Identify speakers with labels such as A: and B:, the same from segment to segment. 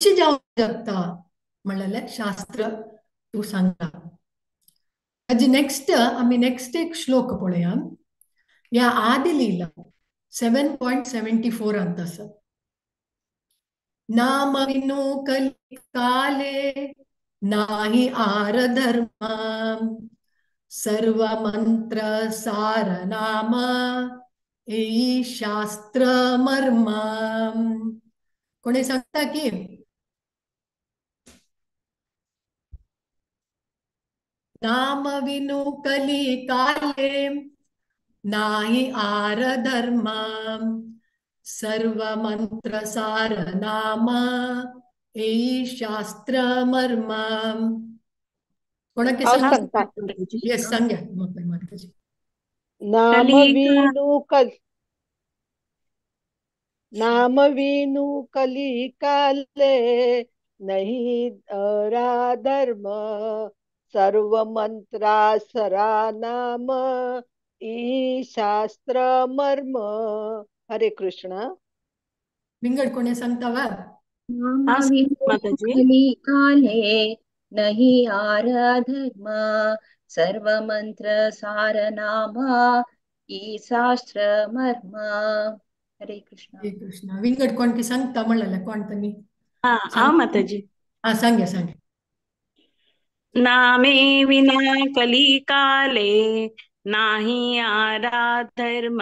A: कशी जावंक शकता म्हणलें शास्त्र तूं सांगता. ताजी नेक्स्ट आमी नेक्स्ट एक श्लोक पळोवया. ह्या आदिलीला 7.74 आसा. नाम विनु कलिकाले नाही आर धर्म सर्व मंत्र सार नाम एई शास्त्र मर्म. कोणी सांगता की नाम विनु कलिकाले नाही आर धर्म सर्व मंत्र सार नाम एई शास्त्र मर्म. कोणाक सांगता? येस सांग्या.
B: नाम विनु कल नाम विनु कलिकाले नहीं आरा धर्म सर्व मंत्रा सरा नाम ई शास्त्र मर्म. हरे कृष्ण.
A: विंगड कोणी सांगता वा?
C: कलिकाले नहीं आर धर्म सर्व मंत्र सार नाम ई शास्त्र मर्म. हरे कृष्ण.
A: हरे कृष्ण. विंगड कोण की सांगता म्हणलें कोण तनी?
D: हा माताजी.
A: हा सांग्या सांग्या.
D: नामे विना कलिकाले नाही आरा धर्म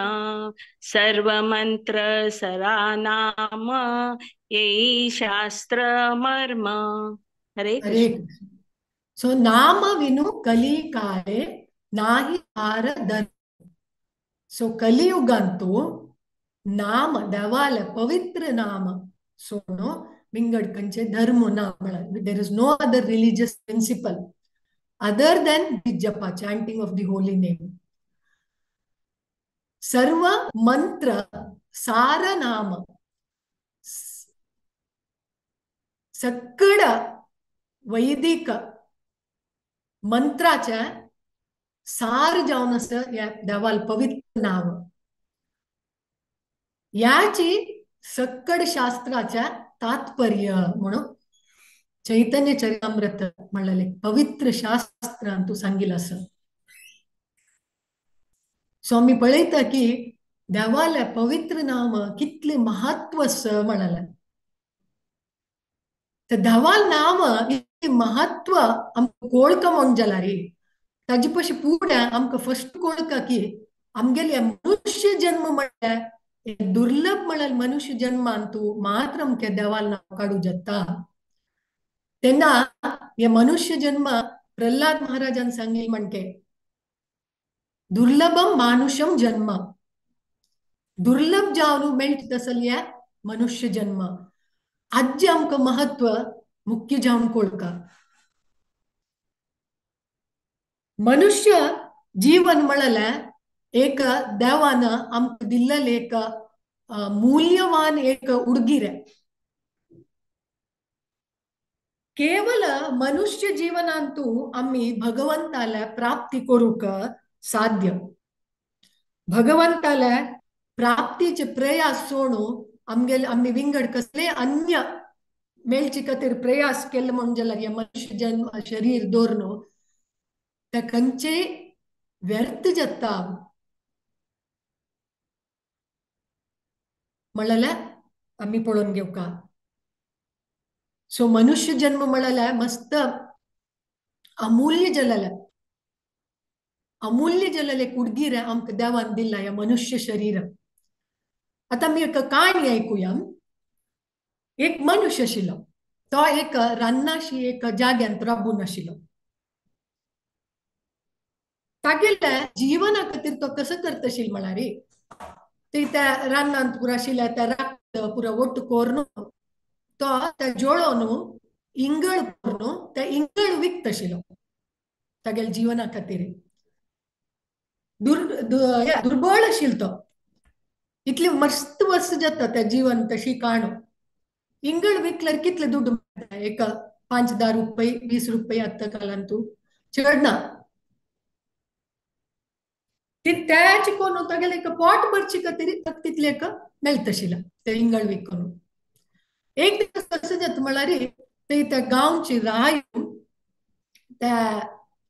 D: सर्व मंत्र सरा नाम येई शास्त्र मर्म. हरे कृष्ण.
A: सो नाम विनु कलिकाले नाही आर धर्म. सो कलियुगांतु नाम देवाले पवित्र नाम सोनो विंगड खंयचे धर्म ना म्हळ्यार there is no other religious principle other than the japa, chanting of the holy name. सर्व मंत्र सार नाम सकड वैदिक मंत्राच्या सार जावन आसा ह्या देवाल पवित्र नाव. याची सकड शास्त्राच्या तात्पर्य म्हणून चैतन्य चरितामृत म्हणलेले पवित्र शास्त्रान तूं सांगिल आसा. सो आमी पळयता की देवाले पवित्र नाम कितले महत्व आसा म्हणलें. तर देवाल नाम इतलें महत्व आमकां कोळका म्हूण जाल्यार ताजे पशी फुडें आमकां फस्ट कोळका की आमगेले मनुष्य जन्म म्हणल्यार दुर्लभ म्हळ्यार मनुष्य जन्मान तूं मात्र आमकां देवाल नांव काडूं जाता. तेन्ना हे मनुष्य जन्म प्रल्हाद महाराजान सांगिल्लें म्हणके दुर्लभम मानुषम जन्म, दुर्लभ जावन मेळटा तसल्या मनुष्य जन्म. आज्जे आमकां महत्व मुख्य जावन कोळका. मनुष्य जीवन म्हणल्यार एक देवान आमकां दिल्लें एक मूल्यवान एक उडगीर. केवल मनुष्य जीवनांतु आमी भगवंताल्या प्राप्ती करूंक साध्य. भगवंताल्या प्राप्तीचे प्रयास सोडून आमगेले आमी विंगड कसले अन्य मेळचे खातीर प्रयास केले म्हूण जाल्यार हे मनुष्य जन्म शरीर दवरून ते खंयचे व्यर्थ जाता म्हणल्यार आमी पळोवन घेवका. सो मनुष्य जन्म म्हणल्यार मस्त अमूल्य जालेलें, अमूल्य जालेलें कुडगीर आमकां देवान दिलां ह्या मनुष्य शरीर. आतां आमी एक काणी आयकुया. एक मनुष्य आशिल्लो, तो एक रान्नाशी एक जाग्यांत राबून आशिल्लो. तागेल्या जीवना खातीर तो कसो करता आशिल्लो म्हळ्यार ते त्या रानांत पुरा आशिल्ल्या त्या रात पुरा ಒಟ್ಟು कोरून तो त्या जोळोवन इंगळ करून त्या इंगळ विकता आशिल्लो तागेल्या जीवना खातीर. दुर्बळ आशिल्लो तो, इतले मस्त वर्स जाता त्या जीवन तशी काणू. इंगळ विकल्यार कितले दुड्ड मेळटा? एक 5-10 रुपये 20 रुपये आतां कालान तूं चड ना. त्याच कोण तागेले एक पोट भरचे खातीर तितले एक मेळटा आशिल्लें ते इंगळ विकून. एक दीस कसं जाता म्हळ्यार ते त्या गांवची राय त्या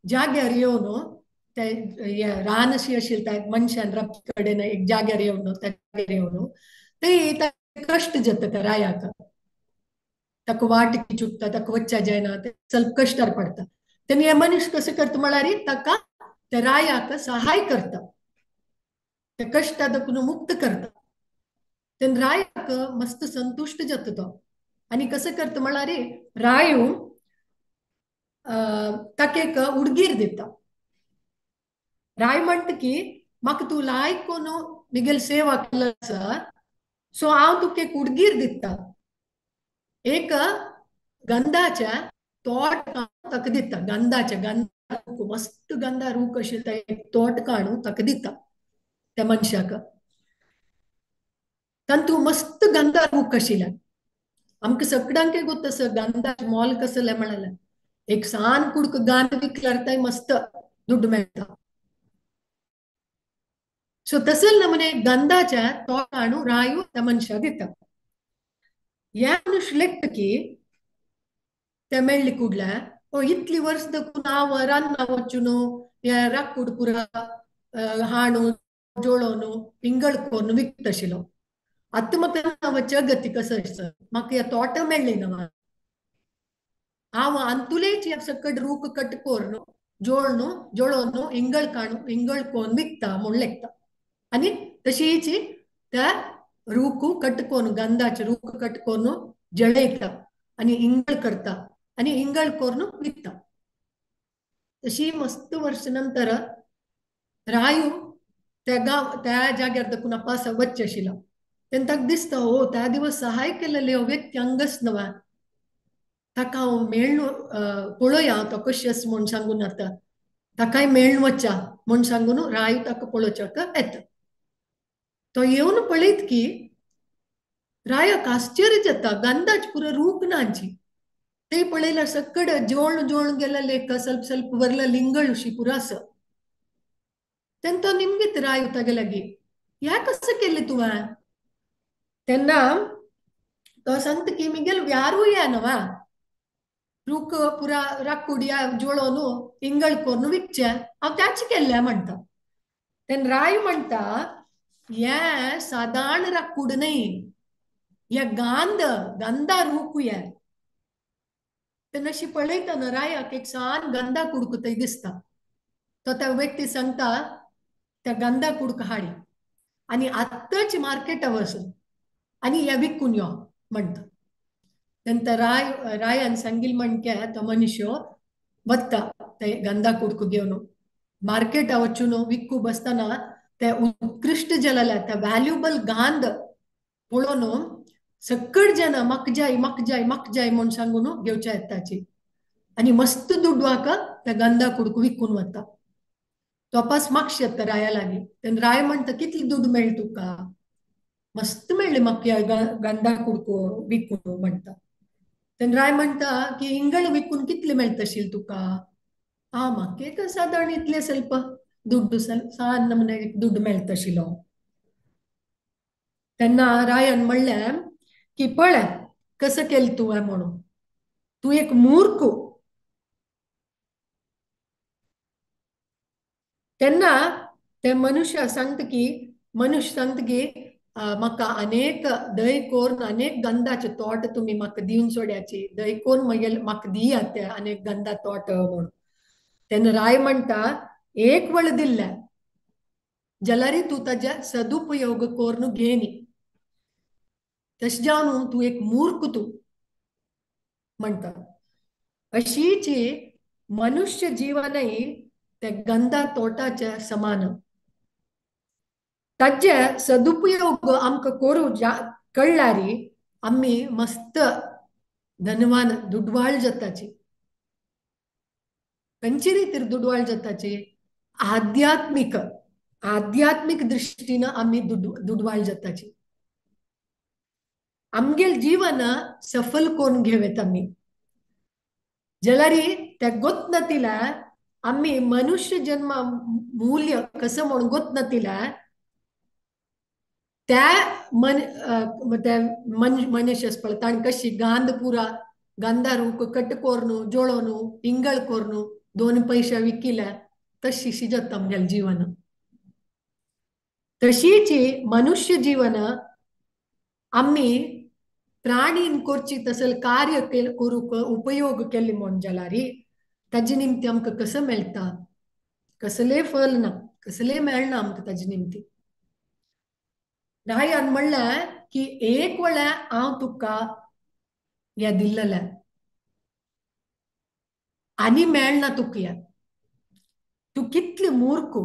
A: जाग्यार येवन ते रान अशी आशिल्ली त्या मनशान राबचे कडेन एक जाग्यार येवन त्या जाग्यार येवन ते कश्ट जाता त्या रायाक. ताका वाट चुकता, ताका वच्चा जायना, ते ಸ್ವಲ್ಪ कश्टार पडटा. तेन्ना हे मनीस कसं करता म्हळ्यार ताका त्या रायाक सहाय करता, त्या कश्टा दाखून मुक्त करता. तेन्ना रायाक मस्त संतुश्ट जाता तो. आनी कसं करता म्हळ्यार रायू ताका एक उडगीर दिता. राय म्हणटा की म्हाका तूं लायक कोण मिगेल सेवा केला आसा, सो हांव तुका एक उडगीर दिता. एक गंधाच्या तोट ताका दिता, गंधाच्या गंधा मस्त गंधा रूख आशिल्लें एक तोट काडून ताका दिता त्या मनशाक. तातूंत मस्त गंधा रूख आशिल्लें. आमकां सगळ्यांक गोत आसा गंधा मोल कसलें म्हळ्यार एक सान कुडक गांध विकल्यार ताय मस्त दुड्ड मेळटा. सो तसले नमुने गंधाच्या तोट हाडून रायू त्या मनशाक दिता. ह्या मनुष्य लेखता की ते मेळ्ळी कुडल्या ओ इतली वर्स दकून हांव रान्ना वचून हे राकूड पुरा हाणून जोळोवन पिंगळ करून विकता आशिल्लो. आतां म्हाका वच्च्या गती कसो आसा, म्हाका ह्या तोट मेळ्ळी ना. हांव अंतुलेच सकट रूख कट करून जोळनु जोळोवन इंगळ काणू इंगळ कोन विकता म्हूण लेखता. आनी तशीच त्या रूख कट करून गंधाचे रूख कट करून जळयता आनी इंगळ करता आनी इंगळ करून विकता. तशी मस्त वर्ष नंतर रायू त्या गांव त्या जाग्यार दकून अपास वच्चे आशिल्लो. तेन्ना ताका दिसता हो त्या दिवस सहाय केलेले हो व्यक्ती अंगच नवा, ताका हांव मेळ्ळ पळोवया तो कशी आसा म्हूण सांगून आतां ताकाय मेळ्ळ वच्चा म्हूण सांगून रायू ताका पळोवच्याक येता. तो येवन पळयत की रायाक आश्चर्य जाता, गंधाच पुरो रूख नाची. ते पळयल्यार सकड जोळ जोळ गेलेले ಸ್ವಲ್ಪ ಸ್ವಲ್ಪ ಬರ್ಲ ಲಿಂಗಳು अशी पुरो आसा. तेन्ना तो निमगीत रायू तागे लागीं ह्या कसं केलें तुवें? तेन्ना तो सांगता की मिगेल व्यारूय या नवा रूख पुरा राकुड या जोळोवन इंगळ करून विकचे हांव त्याच केल्लें म्हणटा. तेन्ना राय म्हणटा हें सादारण राकूड न्हय, हें गांध गंधा रूख हें. तेन्ना अशी पळयतना रायाक एक सान गंधा कुडको थंय दिसता. तो त्या व्यक्ती सांगता त्या गंधा कुडको हाडी आनी आत्ताच मार्केटा वचून आनी हें विकून यो म्हणटा. तेन्ना राय रायान सांगिल्लें म्हणके तो मनुष्य वता ते गंधा कुडको घेवन मार्केटा वचून विकू बसतना ते उत्कृश्ट जालेले ते व्हॅल्युबल गांध पळोवन सकट जाणां म्हाका जाय म्हाका जाय म्हाका जाय म्हूण सांगून घेवच्या येताची आनी मस्त दुडवाक त्या गंधा कुडको विकून वता. तो अपास मागशी येता राया लागीं. तेन्ना राय म्हणटा कितली दुड मेळ्ळी तुका? मस्त मेळ्ळी म्हाका गंधा कुडको विकून म्हणटा. तेन्ना राय म्हणटा की इंगळ विकून कितले मेळटा आशिल्लें तुका? आं म्हाका एक सादारण इतले ಸ್ವಲ್ಪ दुड्ड सान नमुने दुड्ड मेळटा आशिल्लो. तेन्ना रायान म्हणलें की पळय कसं केलें तुवें म्हणून, तूं एक मूर्ख. तेन्ना ते मनुष्य सांगता की मनुष्य सांगता की म्हाका अनेक दय कोरून अनेक गंधाचे तोट तुमी म्हाका दिवन सोड्याची, दय कोरून म्हगेले म्हाका दियात ते अनेक गंधा तोट म्हणून. तेन्ना राय म्हणटा एक वळ दिल्ल्या जाल्यार तूं ताज्या सदुपयोग करून घेनी, तशें जावन तूं एक मूर्ख तूं म्हणटा. अशीच मनुष्य जीवनय ते गंधा तोटाच्या समान. ताजे सदुपयोग आमकां करूं कळ्ळ्यार आमी मस्त धनवान दुडवाळ जाताची. खंयचे रितीर दुडवाळ जाताची? आध्यात्मीक आध्यात्मीक दृश्टीन आमी दुडवाळ जाताची. आमगेल जीवन सफल करून घेवेत आमी. जाल्यार त्या गोतनतीला आमी मनुष्य जन्म मूल्य कसं म्हूण गोतनतीला त्या मन त्या मनुष्य पळ ताण कशी गांध पुरा गांधारू कट कोरनू जोळोनू इंगळ कोरनू 2 पैशा विकिल्या तशी शिजत आमगेले जीवन. तशीची मनुष्य जीवन आम्ही प्राणीन कोरची तसल कार्य करूक उपयोग केले म्हण जाल्यार ताजे निमती आमकां कसं मेळटा, कसले फल ना, कसले मेळना आमकां ताजे निमती. रायान म्हणलें की एक वेळा हांव तुका ह्या दिल्लें आनी मेळना तुका, ह्या तूं कितले मूर्ख,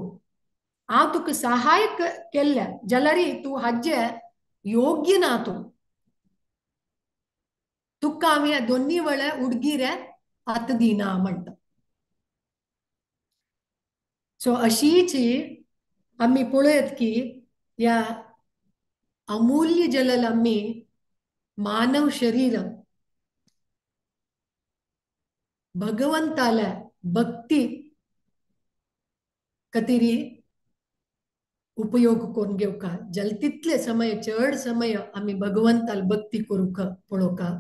A: हांव तुका सहाय केल्ल्या जाल्यार तूं हाजे योग्य ना, तूं तुका हांवें दोन्ही वेळा उडगी रे आत दिना म्हणटा. सो अशीची आमी पळयत की ह्या अमूल्य जलल आमी मानव शरीर भगवंताल्या भक्ती कतिरी उपयोग करून घेवका. जल तितले समय चड समय आमी भगवंताल भक्ती करूंक पळोवका.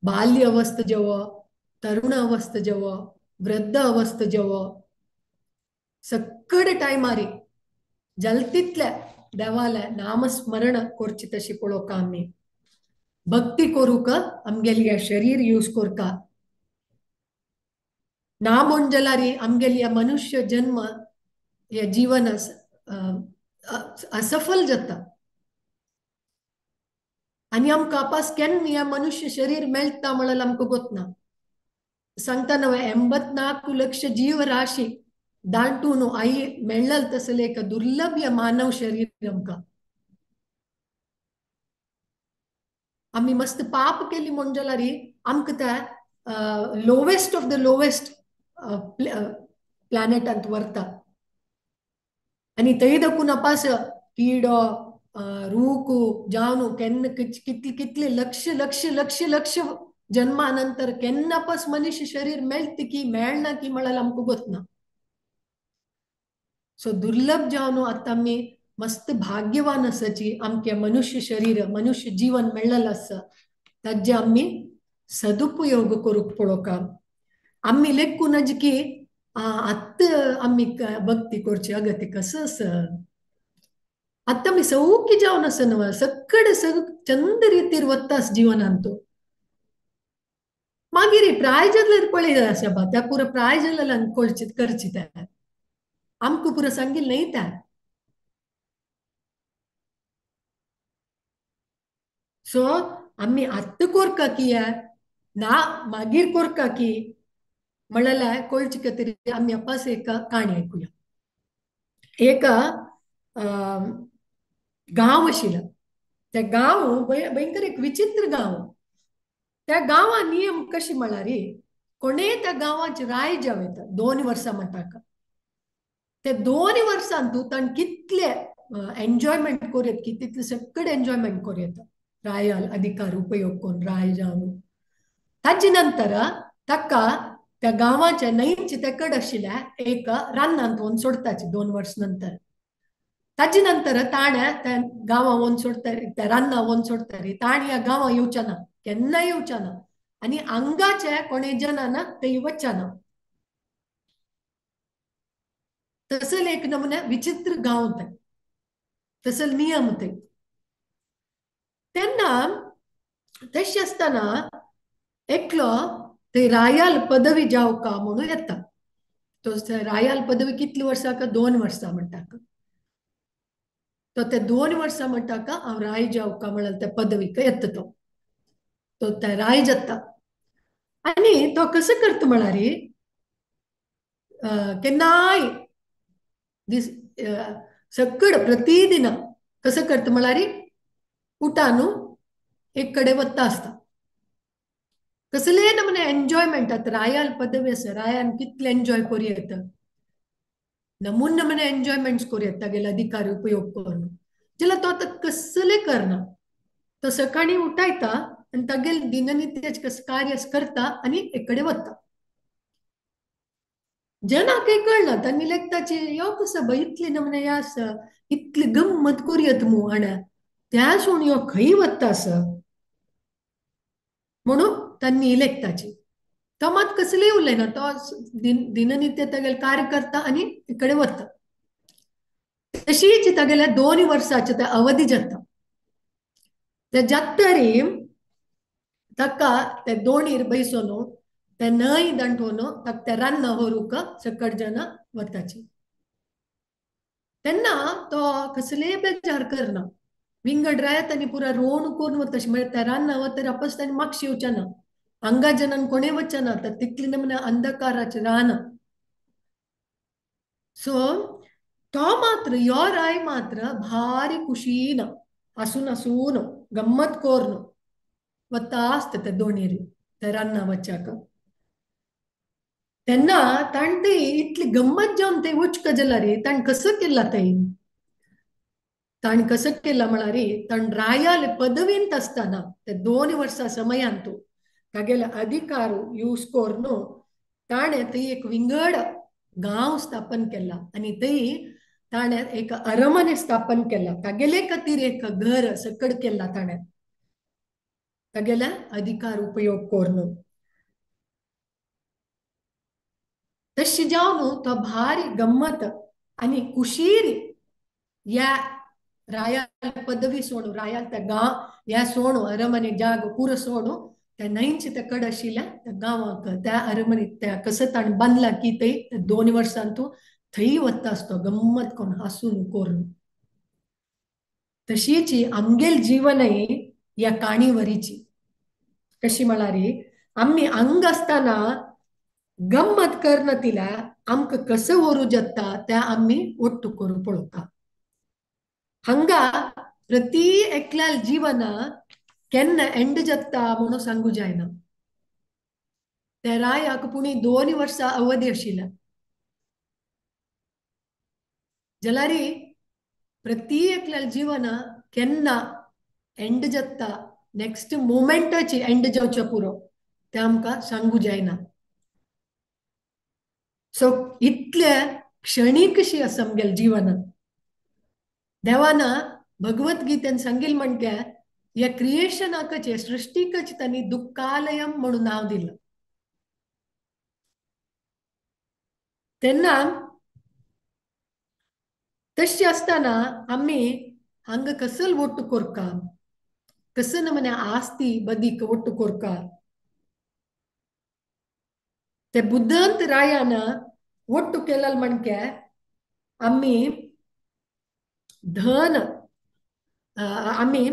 A: बाल्य अवस्था जेवो, तरुण अवस्था जेवो, वृद्ध अवस्था जेवो, सक्कड टायमारी जल तितले देवाले नामस्मरण करची तशी पळोवका. आमी भक्ती करूंक आमगेली शरीर यूज करका ना म्हण जाल्यार आमगेली मनुष्य जन्म हे जीवन असफल जाता आनी आमकां आपास केन्ना ह्या मनुष्य शरीर मेळटा म्हणल्यार आमकां गोतना. सांगता न्हय 84 लक्ष जीव राशी दांटून आई मेळ्ळल तसलें एक दुर्लभ मानव शरीर आमकां. आमी मस्त पाप केली म्हण जाल्यार आमकां त्या लोवेस्ट ऑफ the lowest प्लॅनेटांत व्हरता आनी थंय दकून अपास किडो रूख जावन केन्ना कितले कितले लक्ष लक्ष लक्ष लक्ष जन्मा नंतर केन्ना पास मनुष्य शरीर मेळत की मेळना की म्हळ्यार आमकां गोतना. सो दुर्लभ जावन आतां आमी मस्त भाग्यवान आसाची आमचे मनुष्य शरीर मनुष्य जीवन मेळ्ळें आसा ताजे आमी सदुपयोग करूंक पळोवका. आमी लेखून की आतां आमी भक्ती करची अगती कसं आसा आतां आमी सौख्य जावन आसा न्हय, सगळे सग चंद रितीर वता जिवनांत. मागीर प्राय जाल्यार पळय आसा बा त्या पुरो प्राय जाल्यार करची करची त्या आमकां पुरो सांगिल्लें न्हय त्या. सो आमी आत्तां कोरका की ना मागीर कोरका की म्हणल्यार कळची खातीर आमी अपास एक काणी आयकुया. एक गांव आशिल्लो, त्या गांव भयंकर एक विचित्र गांव. त्या गांवान नियम कशी म्हळ्यार कोणेय त्या गांवाची राय जावं येता 2 वर्सां म्हणटा. ते 2 वर्सां तूं ताणें कितले एन्जॉयमेंट करूं येता की तितले सगळे एन्जॉयमेंट करूं येता रायाल अधिकार उपयोग करून राय जावन. ताजे नंतर ताका त्या गांवाच्या न्हंयचे त्या कड आशिल्ल्या एक रानांत वचून सोडताची 2 वर्स नंतर. ताजे नंतर ताणें त्या गांवां वचून सोडटा त्या रान्ना वचून सोडटा ताणें ह्या गांवां येवचें ना, केन्ना येवचें ना आनी हांगाचे कोणे जनाना ते वचचें ना. तसल एक नमुने विचित्र गांव ते, तसल नियम ते. तेन्ना तशें आसतना एकलो ते रायाल पदवी जावका म्हणून येता. तो रायाल पदवी कितली वर्सां का 2 वर्सां म्हणटा. तो ते 2 वर्सां म्हणटा का हांव राय जावका म्हळ्यार त्या पदवीक येता तो. तो ते राय जाता आनी तो कसो करता म्हळ्यार केन्नाय दीस सगळं प्रतिदिन कसं करता म्हळ्यार उठान एक कडेन वता आसता. कसलेय नमुने एन्जॉयमेंट आतां रायाल पदवी आसा रायान कितले एन्जॉय करूं येता, नमून नमुने एन्जॉयमेंट्स करूं येता तागेले अधिकार उपयोग करून. जाल्यार तो आतां कसलें करना, तो सकाळीं उठायता आनी तागेले दिननित्याचें कसं कार्य करता आनी एक कडेन वता. जनाकय कळना तांणी लेखताची यो कसो बाय इतली नमने या आसा इतली गम्मत करुयात मू हाणें त्या सोण यो खंय वता आसा म्हणून तांणी लेखताची. तो मात कसलेय उलयना, तो दिननित्य तागेले कार्य करता आनी इकडे वता. तशीच तागेल्या 2 वर्साचे त्या अवधी जाता. त्या जातरी ताका ते दोणीर बैसोन ते न्हंय दांटोवन ताका ते रान्ना व्हरूंक सकट जाण वताची. तेन्ना तो कसलेय बेजार करना, विंगड रायात आनी पुरा रोण करून वता. म्हळ्यार त्या रान्ना वतर आपस ताणी मागशी येवचे ना, हांगा जनान कोणें वचना ना, तर तितली नमने अंधकाराचे रान. सो तो मात्र यो राय मात्र भारी खुशीन आसून आसून गम्मत कोरून वता आसता त्या दोणीर त्या रान्ना वच्याक. तेन्ना ताणें ती इतली गम्मत जावन ते उचक जाल्यार ताणें कसो केला ते ताणें कसो केला म्हळ्यार ताणें रायाले पदवींत आसतना ते 2 वर्सां समयांतू तागेले अधिकार यूज करून ताणें थंय एक विंगड गांव स्थापन केला आनी थंय ताणें एक अरमने स्थापन केला, तागेले खातीर एक घर सकड केला ताणें तागेले अधिकार उपयोग करून. तशें जावन तो भारी गम्मत आनी कुशीर ह्या राया पदवी सोडून रायाल त्या गांव ह्या सोडून अरमने जागो पुरो सोडून त्या न्हंयचे त्या कड आशिल्ल्या त्या गांवाक त्या अरमने त्या कसं ताणें बांदला की थंय 2 वर्सांतू थंय वता आसतो गम्मत करून हांसून करून. तशीच आमगेल जीवनय ह्या काणीवरीची. कशी म्हळ्यार आमी अंग आसतना गम्मत करना तिला आमकां कसं व्हरूं जाता त्या आमी ओट्टू करूं पळोवता. हांगा प्रति एकल्या जिवना केन्ना एंड जाता म्हणून सांगू जायना. त्या रायाक पुणी 2 वर्सां अवधी आशिल्ल्या जाल्यार प्रति एकल्या जिवना केन्ना एंड जाता नेक्स्ट मोमेंटाची एंड जावचें पुरो तें आमकां सांगू जायना. सो इतले क्षणीकशी आसा आमगेले जिवनात. देवान भगवद्गीतेन सांगिल म्हणक्या ह्या क्रिएशनाकच सृष्टीकच तांणी दुःखालयम म्हणून नांव दिलं. तेन्ना तशें आसतना आमी हांगा कसल ಒಟ್ಟು ಕೊರ್ಕ कसं नमने आस्ती बदीक ಒಟ್ಟು ಕೊರ್ಕ. ते बुद्धंत रायान ಒಟ್ಟು केलल म्हणके आमी धन आमी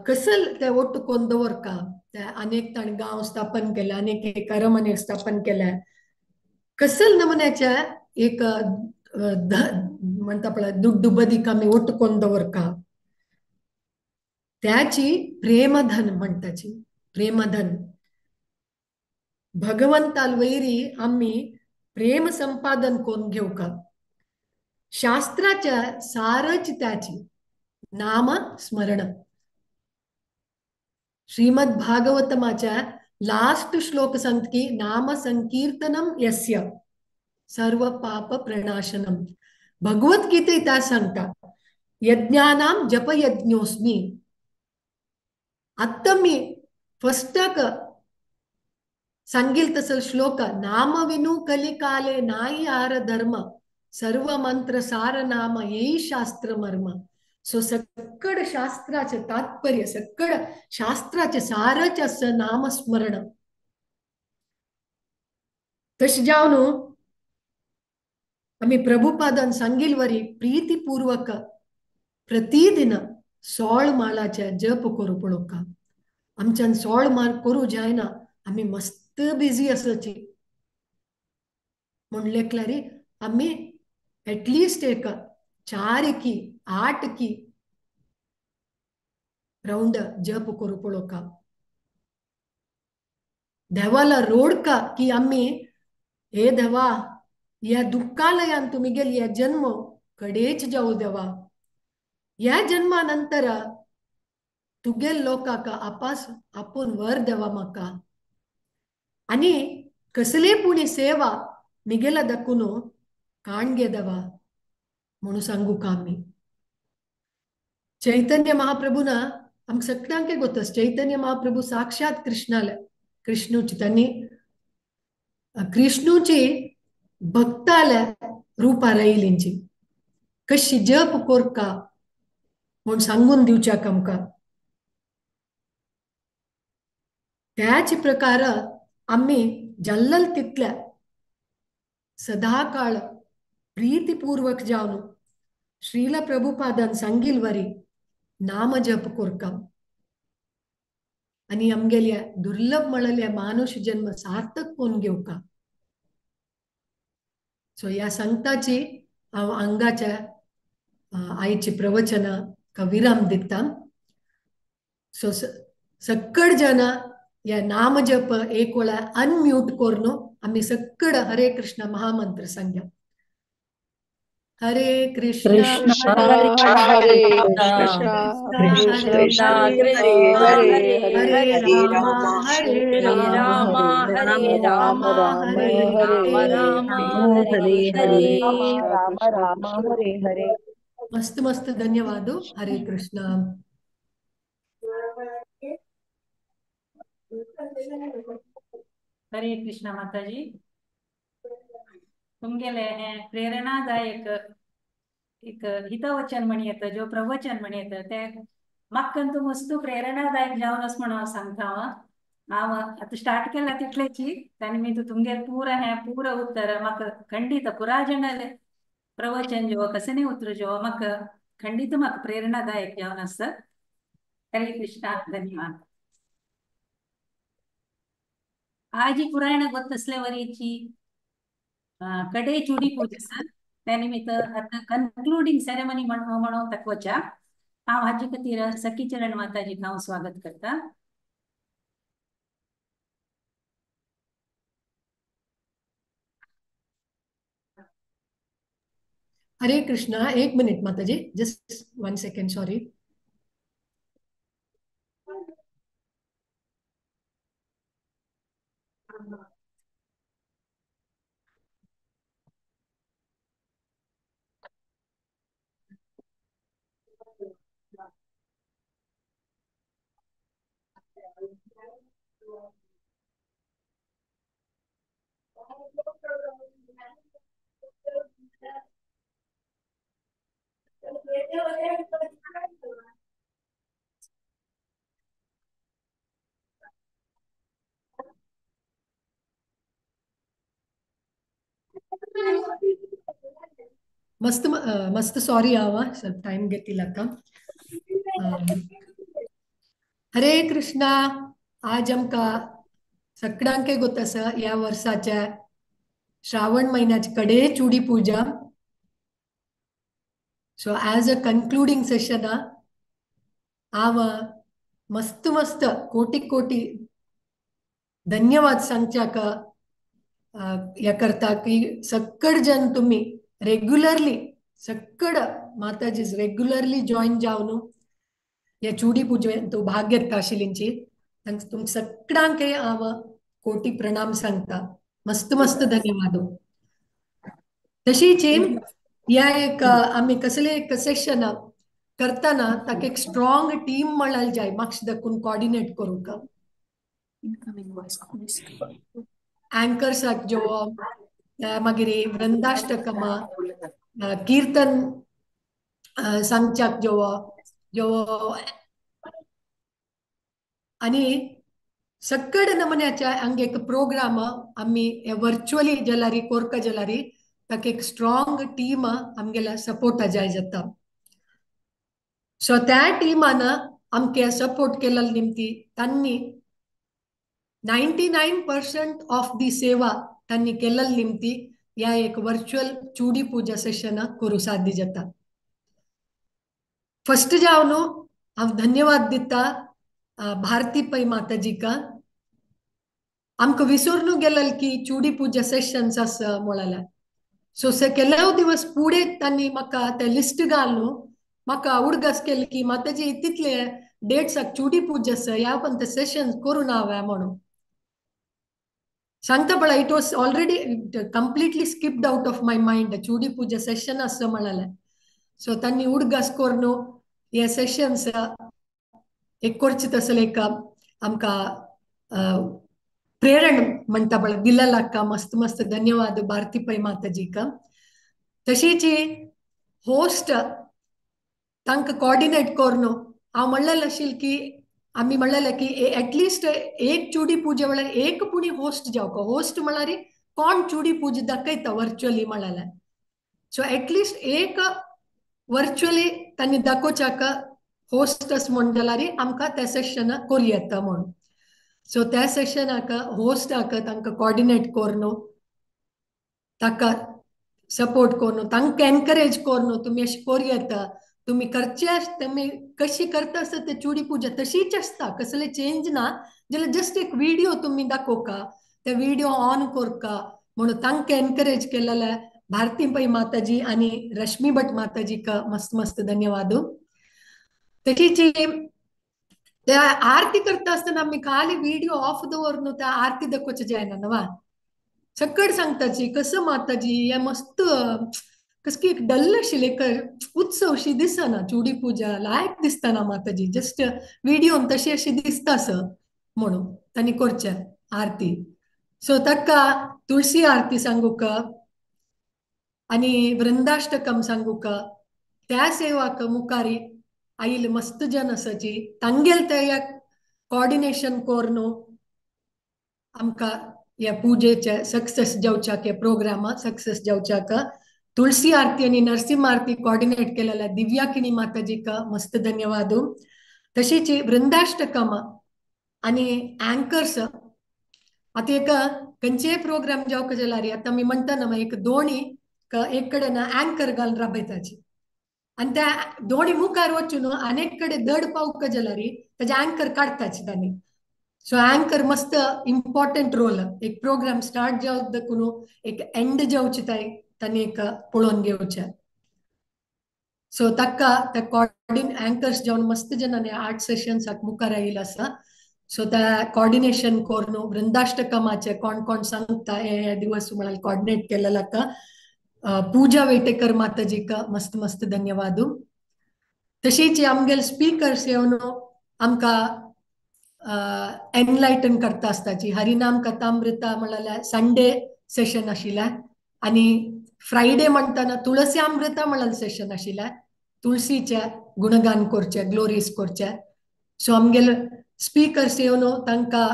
A: कसल ते ಒಟ್ಟು कोण दवरका. ते अनेक ताणें गांव स्थापन केले, अनेक एक अरमने स्थापन केले. कसल नमुन्याच्या एक म्हणता पळय दुड्डू बदीक आमी ಒಟ್ಟು कोण दवरका. त्याची प्रेमधन म्हणटाची प्रेमधन. भगवंताल वैरी आमी प्रेम संपादन करून घेवका. शास्त्राच्या सारच त्याची नाम स्मरण. श्रीमद भागवतमाच्या लास्ट श्लोक सांगता की नाम संकीर्तनम यस्य सर्व पाप प्रणाशनम. भगवद्गीते त्या सांगता यज्ञानाम जप यज्ञोस्मी. आत्ता मी फस्टाक सांगील तसं श्लोक नाम विनू कलिकाले नाई आर धर्म सर्व मंत्र सार नाम येई शास्त्र मर्म. सो सक्कड शास्त्राचे तात्पर्य सक्कड शास्त्राचे सारच असं नामस्मरण. तशें जावन आमी प्रभुपादान सांगिल वरी प्रीतिपूर्वक प्रतिदिन 16 माळाचे जप करूं पळोवका. आमच्यान 16 माळ करूं जायना, आमी मस्त बिझी आसाची म्हूण लेखल्यार आमी एटलिस्ट एक 4 की 8 की राउंड जप करूं पळोवका. देवाला रोडका की आमी हे देवा ह्या दुःखालयान तुमी गेली ह्या जन्म कडेच जावं देवा. ह्या जन्मानंतर तुगेल लोकांक आपास आपूण वर देवा म्हाका. आनी कसली पुणी सेवा मिगेला दक्कून काणगेदव म्हणून सांगू का आमी. चैतन्य महाप्रभूना आमकां सगळ्यांक गोतस, चैतन्य महाप्रभू साक्षात कृष्णाले, कृष्णूची त्यांनी कृष्णूची भक्ताले रूपा रायलींची कशी जप कोरका म्हूण सांगून दिवच्याक आमकां. त्याच प्रकार आमी जल्लल तितल्या सदाकाळ प्रीतिपूर्वक जावन श्रील प्रभुपादान सांगील वरी नाम जप कोरका आनी आमगेल्या दुर्लभ म्हळ्ळल्या मानुष जन्म सार्थक कोन घेवका. सो ह्या सांगताची हांव आंगाच्या आयची प्रवचना का विराम दिता. सो सक्कड जना या नाम जप एक वेळा अनम्यूट करून आमी सक्कड हरे कृष्ण महामंत्र सांग्या. हरे कृष्ण
B: हरे कृष्ण कृष्ण हरे
A: हरे राम हरे
E: राम हरे राम हरे राम हरे हरे
C: राम राम हरे हरे.
A: मस्त मस्त धन्यवाद. हरे कृष्ण.
F: हरे कृष्ण माताजी, तुमगेले हें प्रेरणादायक एक हितवचन म्हणी येता, जो प्रवचन म्हणी येता तें म्हाका तूं मस्त प्रेरणादायक जावन आसा म्हणून हांव सांगता. हांव आतां स्टार्ट केला तितलेची आनी मी तुमगेर पुरा हें पुरा उत्तर म्हाका खंडीत पुराजनाले प्रवचन जो कसने उतर जो म्हाका खंडीत म्हाका प्रेरणादायक जावन आसा. हरे कृष्णा, धन्यवाद. आजी पुरायण ಗೊತ್ತಸ್ಲೆ ವರೀಚಿ ಕಡೆ ಚೂಡಿ ಪೂಜೆ सर त्या निमित्त आता कंक्लूडिंग सेरेमनी म्हणून तकवच्या हांव हाजे खातीर सखी चरण माताजीक हांव स्वागत करता.
A: हरे कृष्णा. एक मिनिट माताजी, जस्ट 1 सेकंड, सॉरी. मस्त मस्त सॉरी आवा ಸ್ವಲ್ಪ ಟೈಮ್ घेतील आता. हरे कृष्णा. आज आमकां सगळ्यांक गोत आसा ह्या वर्साच्या श्रावण महिन्याची कडे चुडी Puja. So as a concluding session हांव मस्त मस्त कोटी कोटी धन्यवाद सांगच्याक ह्या करता की सक्कड जन तुम्ही रेग्युलरली सक्कड माताजी रेग्युलरली जॉईन जावन ह्या चुडी पुजेन तूं भाग घेता आशिल्लींची तुमकां सगळ्यांक हांव कोटी प्रणाम सांगता. मस्त मस्त धन्यवाद. तशीच ह्या एक आमी कसले एक सेशन करताना ताका एक स्ट्रॉंग टीम म्हळ्यार जाय मातशें दाखून कॉर्डिनेट करूंक अँकर्साक जो मागीर वृंदाष्टकमा कीर्तन सांगच्याक जो जो आनी सक्कड नमुन्याच्या हांगा एक प्रोग्राम आमी वर्च्युअली जाल्यार कोरका जाल्यार ताका एक स्ट्रॉंग टीम आमगेल्या सपोर्ट जाय जाता. सो त्या टीमान आमकां सपोर्ट केल्लो निमती तांणी 99% ऑफ the सेवा तांणी केल्ली निमती ह्या एक वर्च्युअल चुडी पूजा सेशन करूं साध्य जाता. फस्ट जावन हांव धन्यवाद दिता भारती पै माताजीका. आमकां विसरून गेल्ले की चुडी पूजा सेशन्स आसा म्हळ्यार. सो केल्याव दिवस पुढे तांणी म्हाका ते लिस्ट घालून म्हाका उडगास केले की माताजी तितले डेट्साक चुडी पूजा आसा ह्या पण ते सेशन करून हांवें म्हणून. सांगता पळय, it was already completely skipped out of my mind. Chudi Puja session आसा म्हळ्यार सो तांणी उडगास करून हे सेशन्स एक करचे तसले एक आमकां प्रेरण म्हणटा पळय दिलेला मस्त मस्त धन्यवाद भारती पै माताजीक. तशीच होस्ट तांकां कॉर्डिनेट करून हांव म्हणलेलें आशिल्लें की आमी म्हणलेलें की एटलिस्ट एक चुडी पुजे वेळार एक पुणी होस्ट जावका. होस्ट म्हळ्यार कोण चुडी पुजा दाखयता वर्च्युअली म्हळ्यार, सो एटलिस्ट एक वर्च्युअली तांणी दाखोवच्याक होस्टस म्हण जाल्यार आमकां त्या सेशनाक करूं येता म्हूण. सो त्या सेशनाक होस्टाक तांकां कॉर्डिनेट करून ताका सपोर्ट करून तांकां एनकरेज करून तुमी अशें करूं येता, तुमी करचे, तुमी कशी करता आसता ते चुडी पुजा तशीच आसता, कसले चेंज ना, जाल्यार जस्ट एक व्हिडियो तुमी दाखोवका, ते व्हिडियो ऑन करका म्हणून तांकां एनकरेज केलेले भारती पै माताजी आनी रश्मी भट माताजीक मस्त मस्त धन्यवाद. तशीच त्या आरती करता आसतना आमी खाली व्हिडियो ऑफ दवरून त्या आरती दाखोवचें जायना न्हू. सकट सांगताची कसं माताजी हे मस्त कसकी एक डल आशिल्ली एक उत्सव शी दिसना, चुडी पुजा लायक दिसतना माताजी, जस्ट व्हिडियोन तशी अशी दिसता असं म्हणून तांणी करचें आरती. सो ताका तुळसी आरती सांगूक आनी वृंदाष्टकम सांगूक त्या सेवाक मुखारी आयिल्ले मस्त जन आसाची तांगेल ते कॉर्डिनेशन करून आमकां ह्या पुजेचे सक्सेस जावच्याक, ह्या प्रोग्रामा सक्सेस जावच्याक तुळसी आरती आनी नरसिंह आरती कॉर्डिनेट केलेल्या दिव्या किणी माताजीक मस्त धन्यवाद. तशीच वृंदाष्टकम आनी अँकर्स आतां एक खंयचेय प्रोग्राम जावंक जाल्यार आतां आमी म्हणटा ना एक दोणी एक कडेन अँकर घालून राबयताची आनी त्या दोणी मुखार वचून आनी एक कडेन दड पावंक जाल्यार ताजे अँकर काडटाची तांणी. सो अँकर मस्त इम्पॉर्टंट रोल, एक प्रोग्राम स्टार्ट जावं देखून एक एंड जावची तांणी एक पळोवन घेवचें. सो ताका त्या कॉर्डिन अँकर्स जावन मस्त जणांनी आर्ट सेशन्साक मुखार आयिल्लो आसा. सो त्या कॉर्डिनेशन करून वृंदाष्टकमाचे कोण कोण सांगता हे दिवस म्हळ्यार कॉर्डिनेट केलेला पूजा वेटेकर माताजीक मस्त मस्त धन्यवाद. तशीच आमगेले स्पीकर्स येवन आमकां एनलायटन करता आसताची. हरिनाम कथामृता म्हळ्यार संडे सेशन आशिल्लें आनी फ्रायडे म्हणटाना तुळसी अमृता म्हळ्यार सेशन आशिल्लें, तुळसीचें गुणगान करचें, ग्लोरीज करचें. सो आमगेले स्पीकर्स येवन तांकां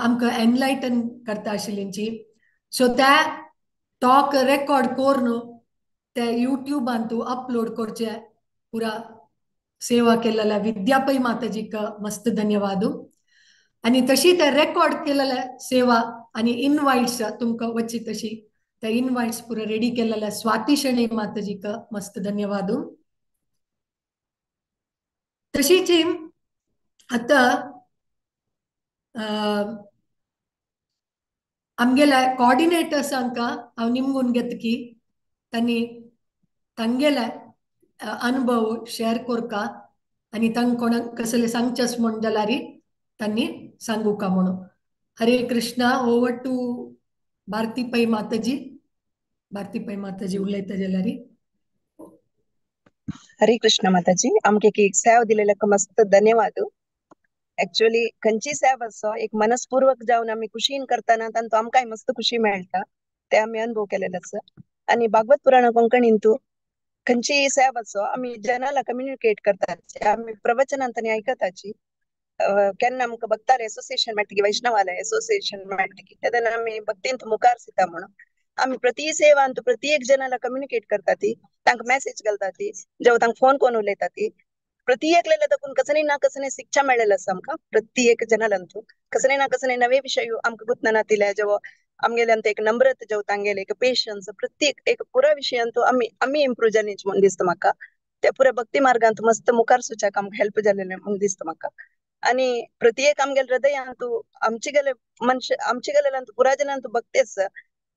A: आमकां एनलायटन करता आशिल्लींची. सो त्या टॉक रेकॉर्ड करून ते युट्यूबान तूं अपलोड करचे पुरा सेवा केलेल्या विद्यापै माताजीक मस्त धन्यवाद. आनी तशी ते रेकॉर्ड केलेल्या सेवा आनी इनवायट्स तुमकां वची तशी ते इनवायट्स पुरा रेडी केलेल्या स्वाती शणै माताजीक मस्त धन्यवाद. तशीच आतां आमगेल्या कॉर्डिनेटर्सांक हांव निमगून घेता की तांणी तांगेले अनुभव शेअर करका आनी तांकां कोणाक कसले सांगचें म्हण जाल्यार तांणी सांगूका म्हणून. Hare Krishna. Over to Bharati Pai Mataji. Bharati Pai Mataji उलयता जाल्यार.
C: हरे कृष्ण माताजी, आमकां एक सेवा दिलेल्या मस्त धन्यवाद. एक्चुअली खंयची सेवा आसो एक मनस्पूर्वक जावन आमी खुशीन करतना तांतू आमकांय मस्त खुशी मेळटा, ते आमी अनुभव केलेले आसा. आनी भागवत पुराण कोंकणींतू खंयची सेवा आसो आमी जनाला कम्युनिकेट करताची, आमी प्रवचनांत आनी आयकताची. केन्ना आमकां भक्तार एसोसिएशन मेळटकी, वैष्णवाले एसोसिएशन मेळटकी, तेन्ना आमी भक्तींत मुखार दिता म्हणून आमी प्रति सेवांत प्रति एक जनाला कम्युनिकेट करता ती, तांकां मॅसेज घालता ती, जेव्हा तांकां फोन करून उलयता ती. प्रति एकल्याला तकून कसने ना कसने शिक्षा मेळ्ळेलें आसा आमकां, प्रति एक जनालांतू कसने ना कसने नवे विशय आमकां गुतना नातिले. जेव्हा आमगेल्यान एक नम्रता, जेव्हा तांगेले एक पेशन्स, प्रत्येक एक पुरा विशयांतू आमी आमी इम्प्रूव जाली म्हणून दिसता म्हाका. त्या पुरा भक्ती मार्गांत मस्त मुखार सुच्याक आमकां हेल्प जालेलें म्हणून दिसता म्हाका. आनी प्रत्येक आमगेले हृदयांतू आमचे गेले मनश आमचे गेलेल्यांतू पुरा जनांतू भक्ती आसा.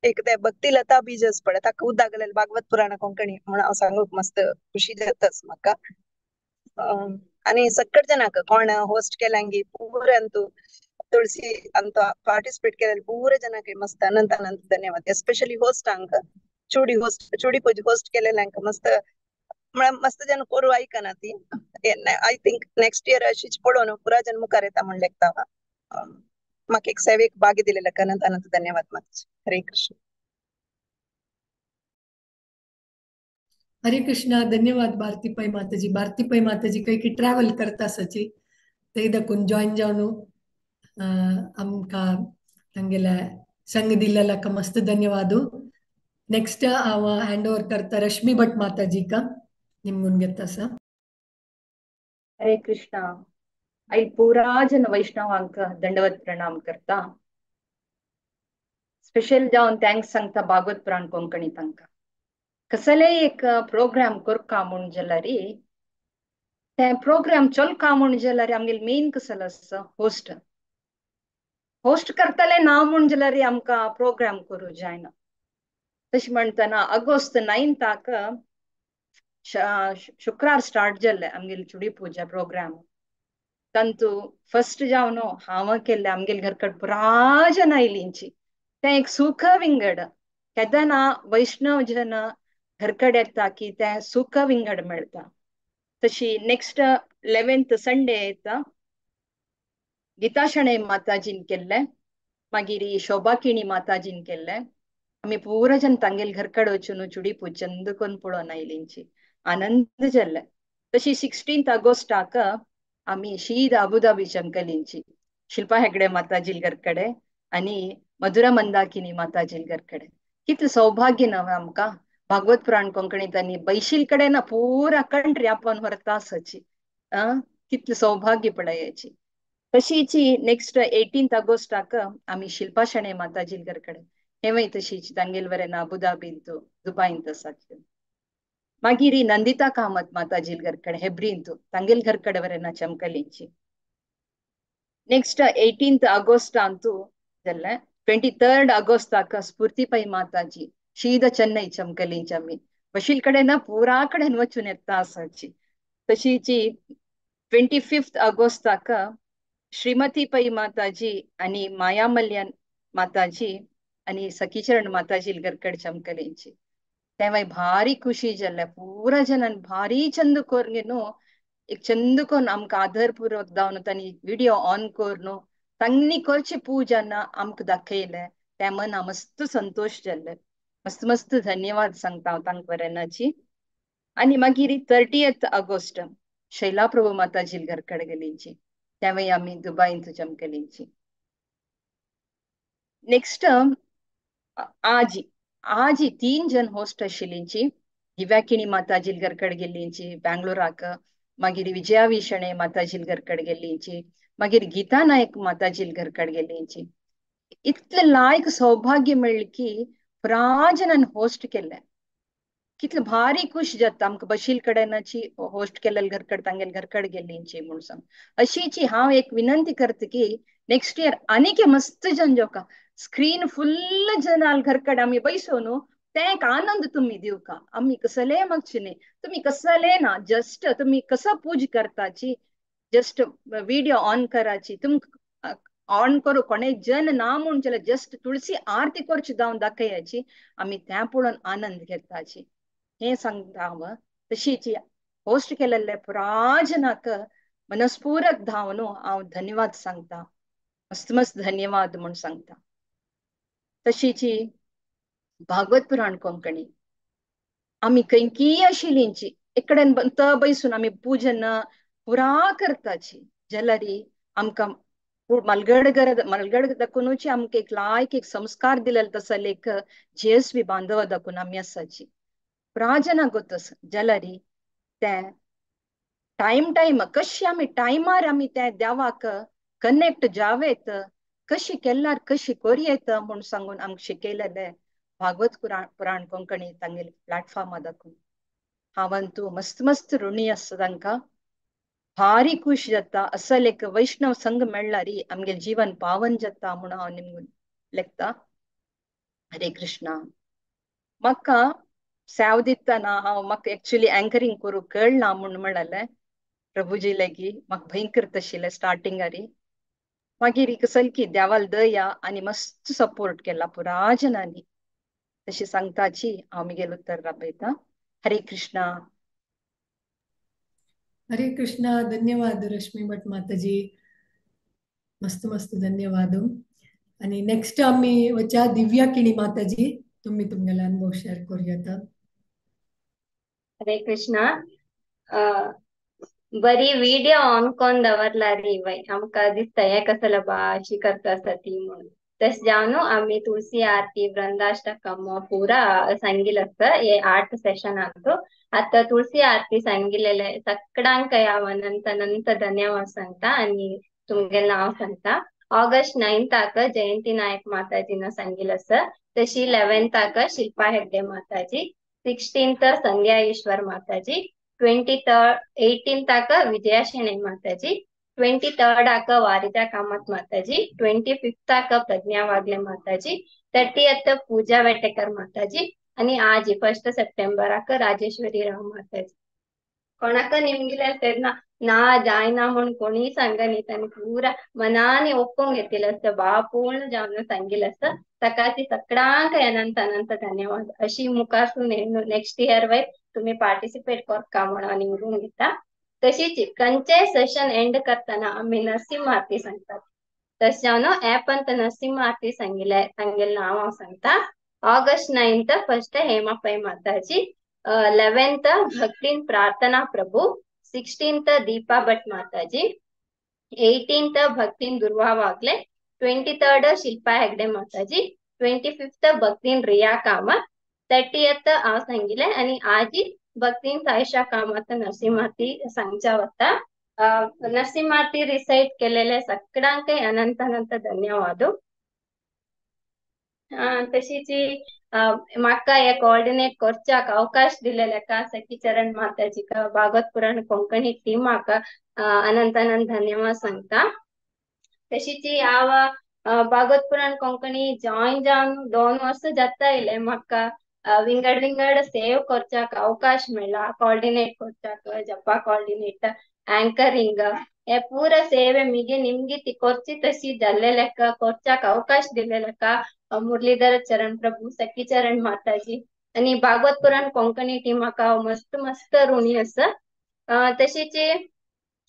C: एक ते भक्ती लता बीज पळय ताका उदक गेलेलें भागवत पुराण कोंकणी म्हणून हांव सांगूंक मस्त खुशी जाताच म्हाका. आनी सकट जनाक कोण होस्ट केल्यांगी पुरांतू तुळसी ಅಂತ ಪಾರ್ಟಿಸಿಪೇಟ್ केलेले पूरा जनाक मस्त अनंत अनंत धन्यवाद. एस्पेशली होस्ट अंक चुडी होस्ट चुडी पूज होस्ट केलेले अंक मस्त मस्त जन कोरू ऐकना ती. I think next year अशीच पळोवन पुरा जन मुखार येता म्हण लेखता. म्हाका एक सेवेक भाग्य दिलेले अनंत अनंत धन्यवाद माताजी. हरे कृष्ण.
A: हरे कृष्णा. धन्यवाद भारती पै माताजी. भारती पै माताजी काही की ट्रॅव्हल करता सची ते दकून जॉईन जावन आमकां तांगेल्या संग दिल्ल्याक मस्त धन्यवाद. नेक्स्ट हांव हँड ओवर करता रश्मी भट माताजी का निमगून घेता सा.
G: हरे कृष्णा. आई पूरा जन वैष्णवांक दंडवत प्रणाम करता. स्पेशल जावन thanks सांगता भागवत पुराण कोंकणी तांकां. कसले एक प्रोग्राम करका म्हूण जाल्यार ते प्रोग्राम चलका म्हूण जाल्यार आमगेले मेन कसल आसा होस्ट. होस्ट करतले ना म्हूण जाल्यार आमकां प्रोग्राम करूं जायना. तशें म्हणटना ऑगस्ट 9 शुक्रार स्टार्ट जाल्ले आमगेली चुडी पुजा प्रोग्राम. तांतू फर्स्ट जावन हांव केल्ले आमगेले घरकड पुरा जन आयलींची. तें एक सुख विंगड केदना वैष्णव जन घरकड येता की तें सुख विंगड मेळटा. तशी नेक्स्ट 11th Sunday येता गीता शणै माताजीन केल्ले, मागीर शोभा किणी माताजीन केल्ले. आमी पुरा जन तांगेले घरकड वचून चुडी पूज चंद करून पळोवन आयलींची आनंद जाल्ले. तशी 16 ऑगस्टाक आमी शीद अबुधाबी चमकलींची शिल्पा हेगडे माताजी घरकडे आनी मधुरा मंदाकिनी माताजी घरकडे. कितलें सौभाग्य नव्हे आमकां भागवत पुराण कोंकणीत आनी बैशील कडेन ना पुरा कंट्री आपण व्हरता आसाची. कितलें सौभाग्य पळयाची. तशीची नेक्स्ट 18 ऑगस्टाक आमी शिल्पा शणै माताजी घरकडे हेवय तशीच तांगेल वरेन अबुधाबींतू दुबायंत आसात. मागीर नंदिता कामत माताजी घरकडे हेब्रींतू तांगेल घरकडे वरेन चमकलींची. नेक्स्ट 18 ऑगस्टांतू जाल्लें. 23 ऑगस्टाक स्फूर्ती पै माताजी शीद चेन्नई चमकलींची आमी बशील कडेन ना पुरा कडेन वचून येता आसाची. तशीची 25 ऑगस्टाक श्रीमती पै माताजी आनी माया मल्यान माताजी आनी सखीचरण माताजी घरकड चमकलींची. तेव्हा भारी खुशी जाल्ले पुरा जनान भारी चंद कोरून न्हू एक चंद कोन्न आमकां आदरपूर्वक दावन तांणी विडियो ऑन करून तांणी करची पूजा ना आमकां दाखयले. त्या मना मस्त संतोश जाल्ले. मस्त मस्त धन्यवाद सांगता हांव तांकां वरेनाची. आनी मागीर 30 ऑगस्ट शैला प्रभू माताजी घरकड गेलींची. त्यावेळी आमी दुबायंत चमकलींची. नेक्स्ट आजी आजी 3 जन होस्ट आशिल्लींची. दिव्याकिणी माताजी घरकड गेल्लींची बँगलोराक, मागीर विजया शणै माताजी घरकड गेल्लींची, मागीर गीता नायक माताजी घरकड गेल्लींची. इतलें लायक सौभाग्य मेळ्ळें की पुरा जनान होस्ट केल्लें. कितलें भारी खुश जाता आमकां बशील कडेनाची होस्ट केल्ले घरकड तांगेले घरकड गेल्लींची म्हूण सांग. अशीची हांव एक विनंती करता की नेक्स्ट इयर आनीक मस्त जन जेवका स्क्रीन फुल्ल जनाल घरकड आमी बैसोन तें एक आनंद तुमी दिवका. आमी कसले मागचे न्ही, तुमी कसले ना, जस्ट तुमी कसो पूज करताची जस्ट विडियो ऑन कराची. तुमकां ऑन करू कोणे जन ना म्हूण जाल्यार जस्ट तुळसी आरती करची जावन दाखयाची. आमी तें पळोवन आनंद घेताची हें सांगता हांव. तशीच होस्ट केलेले पुरा जनाक मनस्पूरक धांवन हांव धन्यवाद सांगता. मस्त मस्त धन्यवाद म्हूण सांगता. तशीची भागवत पुराण कोंकणी आमी खंयकीय आशिल्लींची एकडेन त बैसून आमी पूजन पुरा करताची जाल्यार आमकां मलगड मलगड दाखोवनूच आमकां एक लायक एक संस्कार दिलेलो तसो लेख जेएसबी बांधव दाखोवन आमी आसाची. पुरा जना गोतस जाल्यार तें टायम टायम कशी आमी टायमार आमी त्या देवाक कनेक्ट जावेत कशी केल्यार कशी कोरयेत म्हूण सांगून आमकां शिकयलेलें भागवत पुराण कोंकणी तांगेले प्लॅटफॉर्मा दाखोवन. हांव तूं मस्त मस्त ऋणी आसा तांकां. भारी खुश जाता असल एक वैष्णव संघ मेळ्ळार आमगेलें जीवन पावन जाता म्हूण हांव निमगून लेखता. हरे कृष्णा. म्हाका सेव दितना हांव म्हाका एक्चुअली अँकरींग करूंक कळना म्हूण म्हणलें प्रभुजी लागीं. म्हाका भंयकर आशिल्लें स्टार्टिंगारी. मागीर एक सलकी देवाल दया आनी मस्त सपोर्ट केला पुरा जनांनी. तशी सांगताची हांव मिगेल उत्तर राबयता. हरे कृष्णा.
A: हरे कृष्णा. धन्यवाद रश्मी भट माताजी, मस्त मस्त धन्यवाद. आणि नेक्स्ट आम्ही वचा दिव्या किणी माताजी, तुम्ही तुमगेला अनुभव शेअर करूया.
H: हरे कृष्णा. बरी व्हिडिओ ऑन कोन दवरला रे बाई, आमकां दिसता हें कसलो बा अशी करता आसा ती म्हणून. तशें जावन आमी तुळसी आरती वृंदाष्टकम पुरा सांगिल आसता हे 8 सेशनांत. आतां तुळसी आरती सांगिल्लेले सगळ्यांक हांव अनंत अनंत धन्यवाद सांगता आनी तुमगेलें नांव सांगता. ऑगस्ट 9 जयंती नायक माताजीन सांगिल आसा. तशी 11 शिल्पा हेगडे माताजी, 16 संध्या ईश्वर माताजी, 23 18 विजया शेणै माताजी, 23 वारिजा कामत माताजी, 25 प्रज्ञा वागले माताजी, 30 पूजा वेटेकर माताजी आणि आज 1 सप्टेंबराक राजेश्वरी राव माताजी. कोणाक निमगिले तेन्ना ना जायना म्हूण कोणीय सांगनी, तांणी पुरा मनाने ओप्पून घेतिल्लें आसता, भावपूर्ण जावन सांगिल्लें आसता. ताका ती सगळ्यांक अनंत अनंत धन्यवाद. अशी मुखारसून नेक्स्ट इयर वयर तुम्ही पार्टिसिपेट करका म्हणून निवडून घेता. तशीच खंयचेय सेशन एंड करतना आमी नरसिंह आरती सांगतात. तशें जावन ऍपांत नरसिंह आरती सांगिल्लें सांगेलें नांव हांव सांगता. ऑगस्ट 9 फर्स्ट हेमा पै माताजी, 11 भक्तीन प्रार्थना प्रभू, 16 दीपा भट माताजी, 18 भक्तीन दुर्वा वागले, 23 शिल्पा हेगडे माताजी, 25 भक्तीन रिया कामत, 30 हांव सांगिल्लें आनी आजी भक्तीन सायशा कामत नरसिंहारती सांगच्या वता. नरसिंहारती रिसाइट केलेले सगळ्यांकय अनंत अनंत धन्यवाद. तशीच म्हाका हे कोऑर्डिनेट करच्याक अवकाश दिलेले का सखीचरण माताजीक, भागवत पुराण कोंकणी टीमाक अनंत अनंत धन्यवाद सांगता. तशीच हांव भागवत पुराण कोंकणी जॉईन जावन 2 वर्सां जाता येयलें. म्हाका विंगड विंगड सेव करच्याक अवकाश मेळ्ळा, कोऑर्डिनेट करच्याक, जपा कोऑर्डिनेट, अँकरिंग हे पुरा सेवे मिगे निमगी ती करची तशी जाल्ले लेका करच्याक अवकाश दिल्ले लेका मुरलीधर चरण प्रभू, सखीचरण माताजी आनी भागवत पुराण कोंकणी टीमाक हांव मस्त मस्त ऋणी आसा. तशीच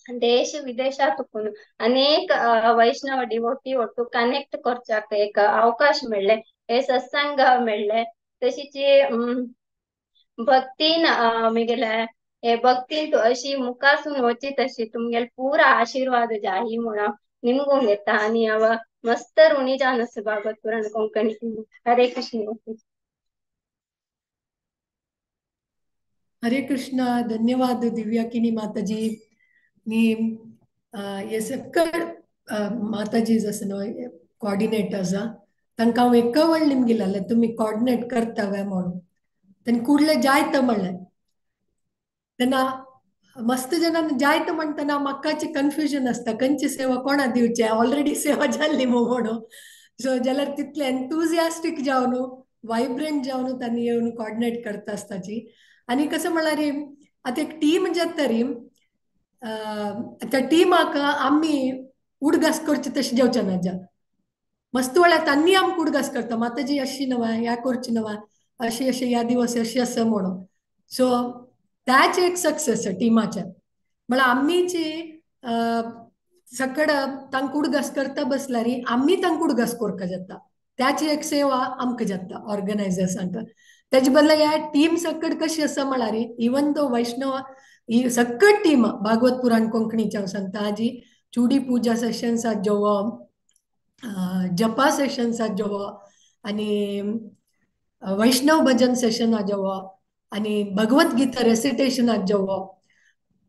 H: देश विदेशांतून अनेक वैष्णव डिवोटी ಒಟ್ಟು कनेक्ट करच्याक एक अवकाश मेळ्ळे, हे सत्संग मेळ्ळे. तशीच भक्तीन मिगेले हे भक्तीन अशी मुखारसून वची तशी तुमगेले पुरा आशीर्वाद जाही म्हणून निमगून घेता आनी हांव मस्त ऋणी जावन आसा भागवत पुराण कोंकणी. हरे कृष्ण.
A: हरे कृष्ण. धन्यवाद दिव्या किणी माताजी. नी हे सकळ माताजी जसं न्हय कोऑर्डिनेटर्स तांकां हांव एक वळ निमगिल्लें तुमी कोऑर्डिनेट करता वे म्हणून, तांणी कुडले जायत म्हणलें. तेन्ना मस्त जाणांक जायत म्हणटना म्हाकाची कन्फ्युजन आसता खंयची सेवा कोणा दिवचे, ऑलरेडी सेवा जाल्ली म्हणून. सो जाल्यार तितले एन्थुजियास्टीक जावन वायब्रंट जावन तांणी येवन कोऑर्डिनेट करता आसताची. आनी कसं म्हळ्यार आतां एक टीम जाता री, त्या टिमाक आमी उडगास करचे तशें जेवचे ना ज्या मस्त वेळार तांणी आमकां उडगास करता, माताजी अशी नवा ह्या करची नवा अशी अशी ह्या दिवस अशी आसा म्हणून. सो त्याच एक सक्सेस टिमाचे म्हळ्यार आमीची सकड तांकां उडगास करता बसल्यार आमी तांकां उडगास करपाक जाता, त्याची एक सेवा आमकां जाता ऑर्गनायजर्सांक. तेजे बदला ह्या टीम सकड कशी आसा म्हळ्यार इवन दो वैष्णव ही सकट टीम भागवत पुराण कोंकणीची हांव सांगता, जी चुडी पुजा सेशन्स जेवप, जपा सेशन्स जेवप आनी वैष्णव भजन सेशन जेवप आनी भगवत गीता रेसिटेशन जेवप.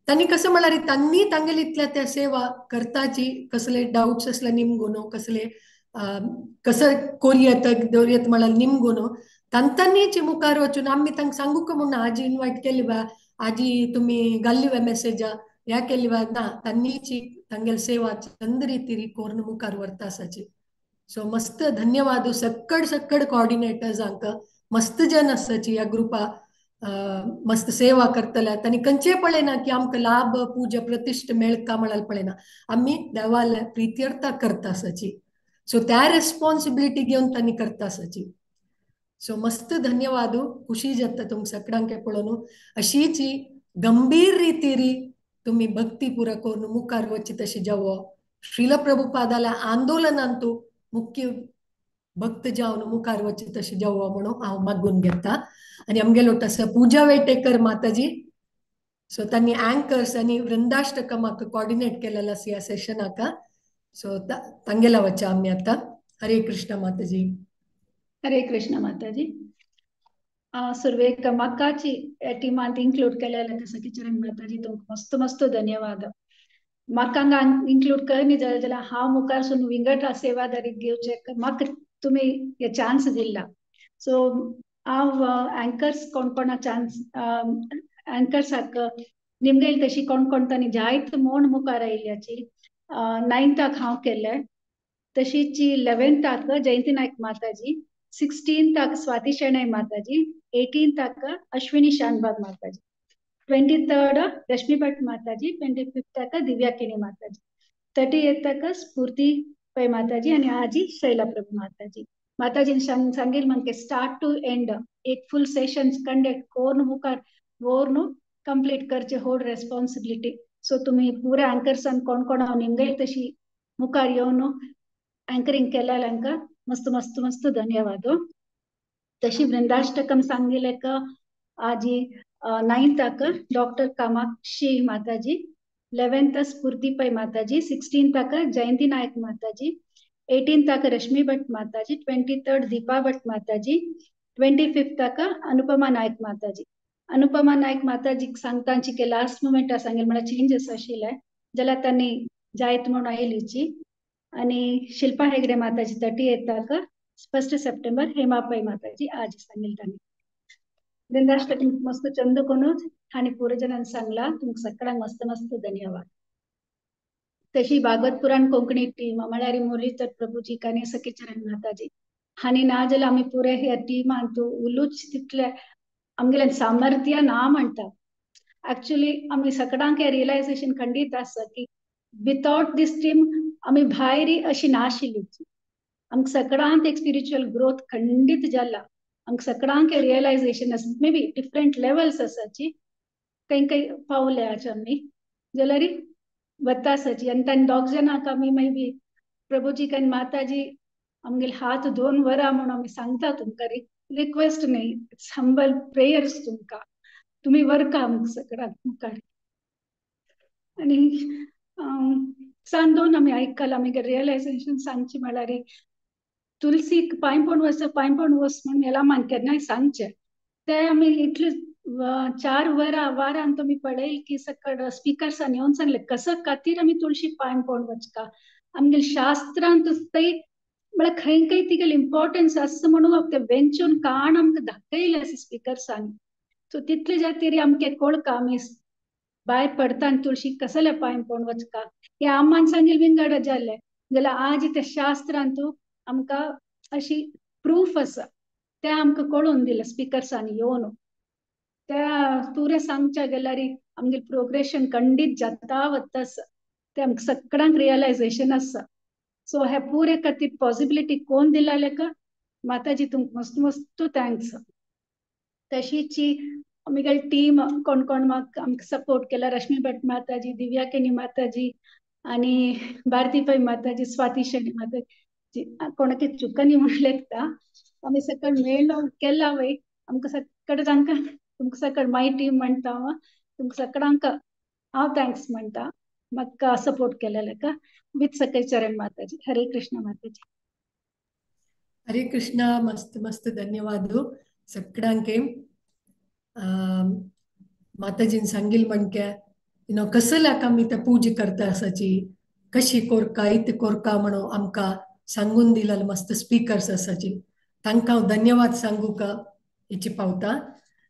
A: तांणी कसं म्हळ्यार तांणी तांगेली इतल्या त्या सेवा करताची, कसले डाउट्स असले निमगुनो, कसले कसं कोरयेत दवरयेत म्हळ्यार निमगुनो तांतांनीच मुखार वचून आमी तांकां सांगूक म्हूण आजी इनवायट केली बा, आजी तुमी घाल्ली वे मेसेज ह्या केली बा, ना तांणीची तांगेली सेवा चंद रितीरी कोरून मुखार व्हरता आसाची. सो मस्त धन्यवाद सक्कड सक्कड कोऑर्डिनेटर्सांक, मस्त जन आसाची ह्या ग्रुपा मस्त सेवा करतले तांणी खंयचे पळयना की आमकां लाभ पूजा प्रतिश्ठ मेळका म्हळ्यार पळयना, आमी देवाले प्रित्यर्थ करता आसाची. सो त्या रेस्पॉन्सिबिलिटी घेवन तांणी करता आसाची. सो मस्त धन्यवाद, खुशी जाता तुमकां सगळ्यांक पळोवन. अशीच गंभीर रितीरी तुम्ही भक्ती पुरा करून मुखार वची तशी जावो. श्रील प्रभुपादाला आंदोलनांतू मुख्य भक्त जावन मुखार वची तशी जावो म्हणून हांव मागून घेता. आनी आमगेलो आसा पूजा वेटेकर माताजी. सो तांणी अँकर्स आनी वृंदाष्टकम म्हाका कॉर्डिनेट केलेलो आसा ह्या सेशनाक. सो तांगेला वचा आमी आतां. हरे कृष्ण माताजी.
I: हरे कृष्ण माताजी. सुरवेक म्हाकाची टिमांत इन्क्लूड केलेले सखीचरण माताजी तुमकां मस्त मस्त धन्यवाद. म्हाका हांगा इन्क्लूड करनी जालें जाल्यार हांव मुखारसून विंगड सेवादारी घेवचे म्हाका तुमी हे चान्स दिला. सो हांव अँकर्स कोण कोणा चान्स अँकर्साक निमगेल तशी कोण कोण तांणी जायत म्हूण मुखार आयिल्ल्याची 9थाक हांव केल्ले, तशीच 11थाक जयंती नायक माताजी, 16थाक स्वाती शेणै माताजी, 18थाक अश्विनी शानबाग माताजी, 23rd Rashmi Bhat Mataji, 25थाक Divya किणी माताजी, 38थाक स्फूर्ती पै माताजी आणि आजी शैला प्रभू माताजी. माताजीन सांगेल म्हणजे स्टार्ट टू एंड एक फुल सेशन कंडक्ट कोण मुखार वोर्न कंप्लीट करचे होल रेस्पॉन्सिबिलिटी. सो तुम्ही पुऱ्या अँकर्सान कोण कोण हांव निमगेल तशी मुखार येवन अँकरिंग केल्यार मस्त मस्त मस्त धन्यवाद. तशी वृंदाष्टकम सांगिले का आजी 9थाक डॉक्टर कामाक्षी माताजी, 11th स्फूर्ती पै माताजी, 16थाक जयंती नायक माताजी, 18थाक रश्मी भट माताजी, 23rd Deepa Bhat Mataji, 25थाक Anupama Naik माताजी. अनुपमा नायक माताजी सांगतांची की लास्ट मुमेंट सांगेल मला चेंजेस आशिल्ले जाल्यार तांणी जायत म्हणून आयलीची. आणि शिल्पा हेगडे माताजी 38थाक 1 सप्टेंबर हेमा पै माताजी आज सांगेल तांणी. वृंदाष्टकम मस्त चंद कोणूच आणि पुरजनांनी सांगला तुमकां सगळ्यांक मस्त मस्त धन्यवाद. तशी भागवत पुराण कोंकणी टीम म्हळ्यार मुरलीधर प्रभुजी आनी सखीचरण माताजी हांणी ना जाल्यार आमी पुरे ह्या टिमांत उलूच तितले आमगेले सामर्थ्य ना म्हणटा. एक्चुअली आमी सगळ्यांक हें रियलायझेशन खंडीत आसा की विथआउट दीस टीम आमी भायर अशी नाशिल्ली. आमकां सगळ्यांत एक स्पिरिच्युअल ग्रोथ खंडीत जाला. आमकां सगळ्यांक रियलायझेशन आसा, मे बी डिफरंट लेवल्स आसाची, खंय खंय पावल्या आमी जाल्यार वता आसाची. आनी तांणी दोग जाणांक आमी मागीर प्रभुजीक आनी माताजी आमगेले हात 2 वरां म्हणून आमी सांगता तुमकां, रिक्वेस्ट न्ही, it's humble prayers तुमकां, तुमी वरका आमकां सगळ्यांक मुखार. आनी सांदोन आमी आयकलां आमगे रियलायझेशन सांगची म्हळ्यार तुलसीक पांयपण वच पांयपण वच म्हणून मेलामान केन्नाय सांगचें ते आमी इतले 4 वरां वारान तुमी पळयल की सकड स्पिकर्सान येवन सांगले कसं खातीर आमी तुळशी पांयपण वचका. आमगेले शास्त्रांत थंय म्हळ्यार खंय खंय तिगेले इम्पॉर्टन्स आसा म्हणून ते वेंचून काण आमकां दाखयलें आसा स्पिकर्सांनी. सो तितले जातीर आमकां कोळका आमी भायर पडता आनी तुळशी कसले पांयपण वचका हे आमान सांगेल विंगड जाल्लें जाल्यार आज त्या शास्त्रांत आमकां अशी प्रूफ आसा ते आमकां कळोवन दिलें स्पिकर्सांनी येवन. त्या तुरे सांगच्या गेल्यार आमगेलें प्रोग्रेशन खंडीत जाता वता आसा ते आमकां सगळ्यांक रियलायझेशन आसा. सो हे पुरे खातीर पॉसिबिलिटी कोण दिला लेका माताजी तुमकां मस्त मस्त thanks. तशीच आमगेली टीम कोण कोण म्हाका आमकां सपोर्ट केला, रश्मी भट माताजी, दिव्या केणी माताजी आनी भारती पै माताजी, स्वाती शेणी माताजी, कोणाक चुकांनी म्हणलें आमी सकळ मेळ्ळो केला वय आमकां सगळें तांकां तुमकां सकळ माय टीम म्हणटा हांव तुमकां सगळ्यांक हांव thanks म्हणटा म्हाका सपोर्ट केलेले का विथ सकय चरण माताजी. हरे कृष्ण माताजी.
A: हरे कृष्ण. मस्त मस्त धन्यवाद सगळ्यांक. माताजीन सांगील म्हणके you know कसल्याक आमी ते पूजा करता आसाची कशी कोरका इत कोरका म्हणून आमकां सांगून दिलेले मस्त स्पिकर्स आसाची तांकां हांव धन्यवाद सांगू का हेची पावता.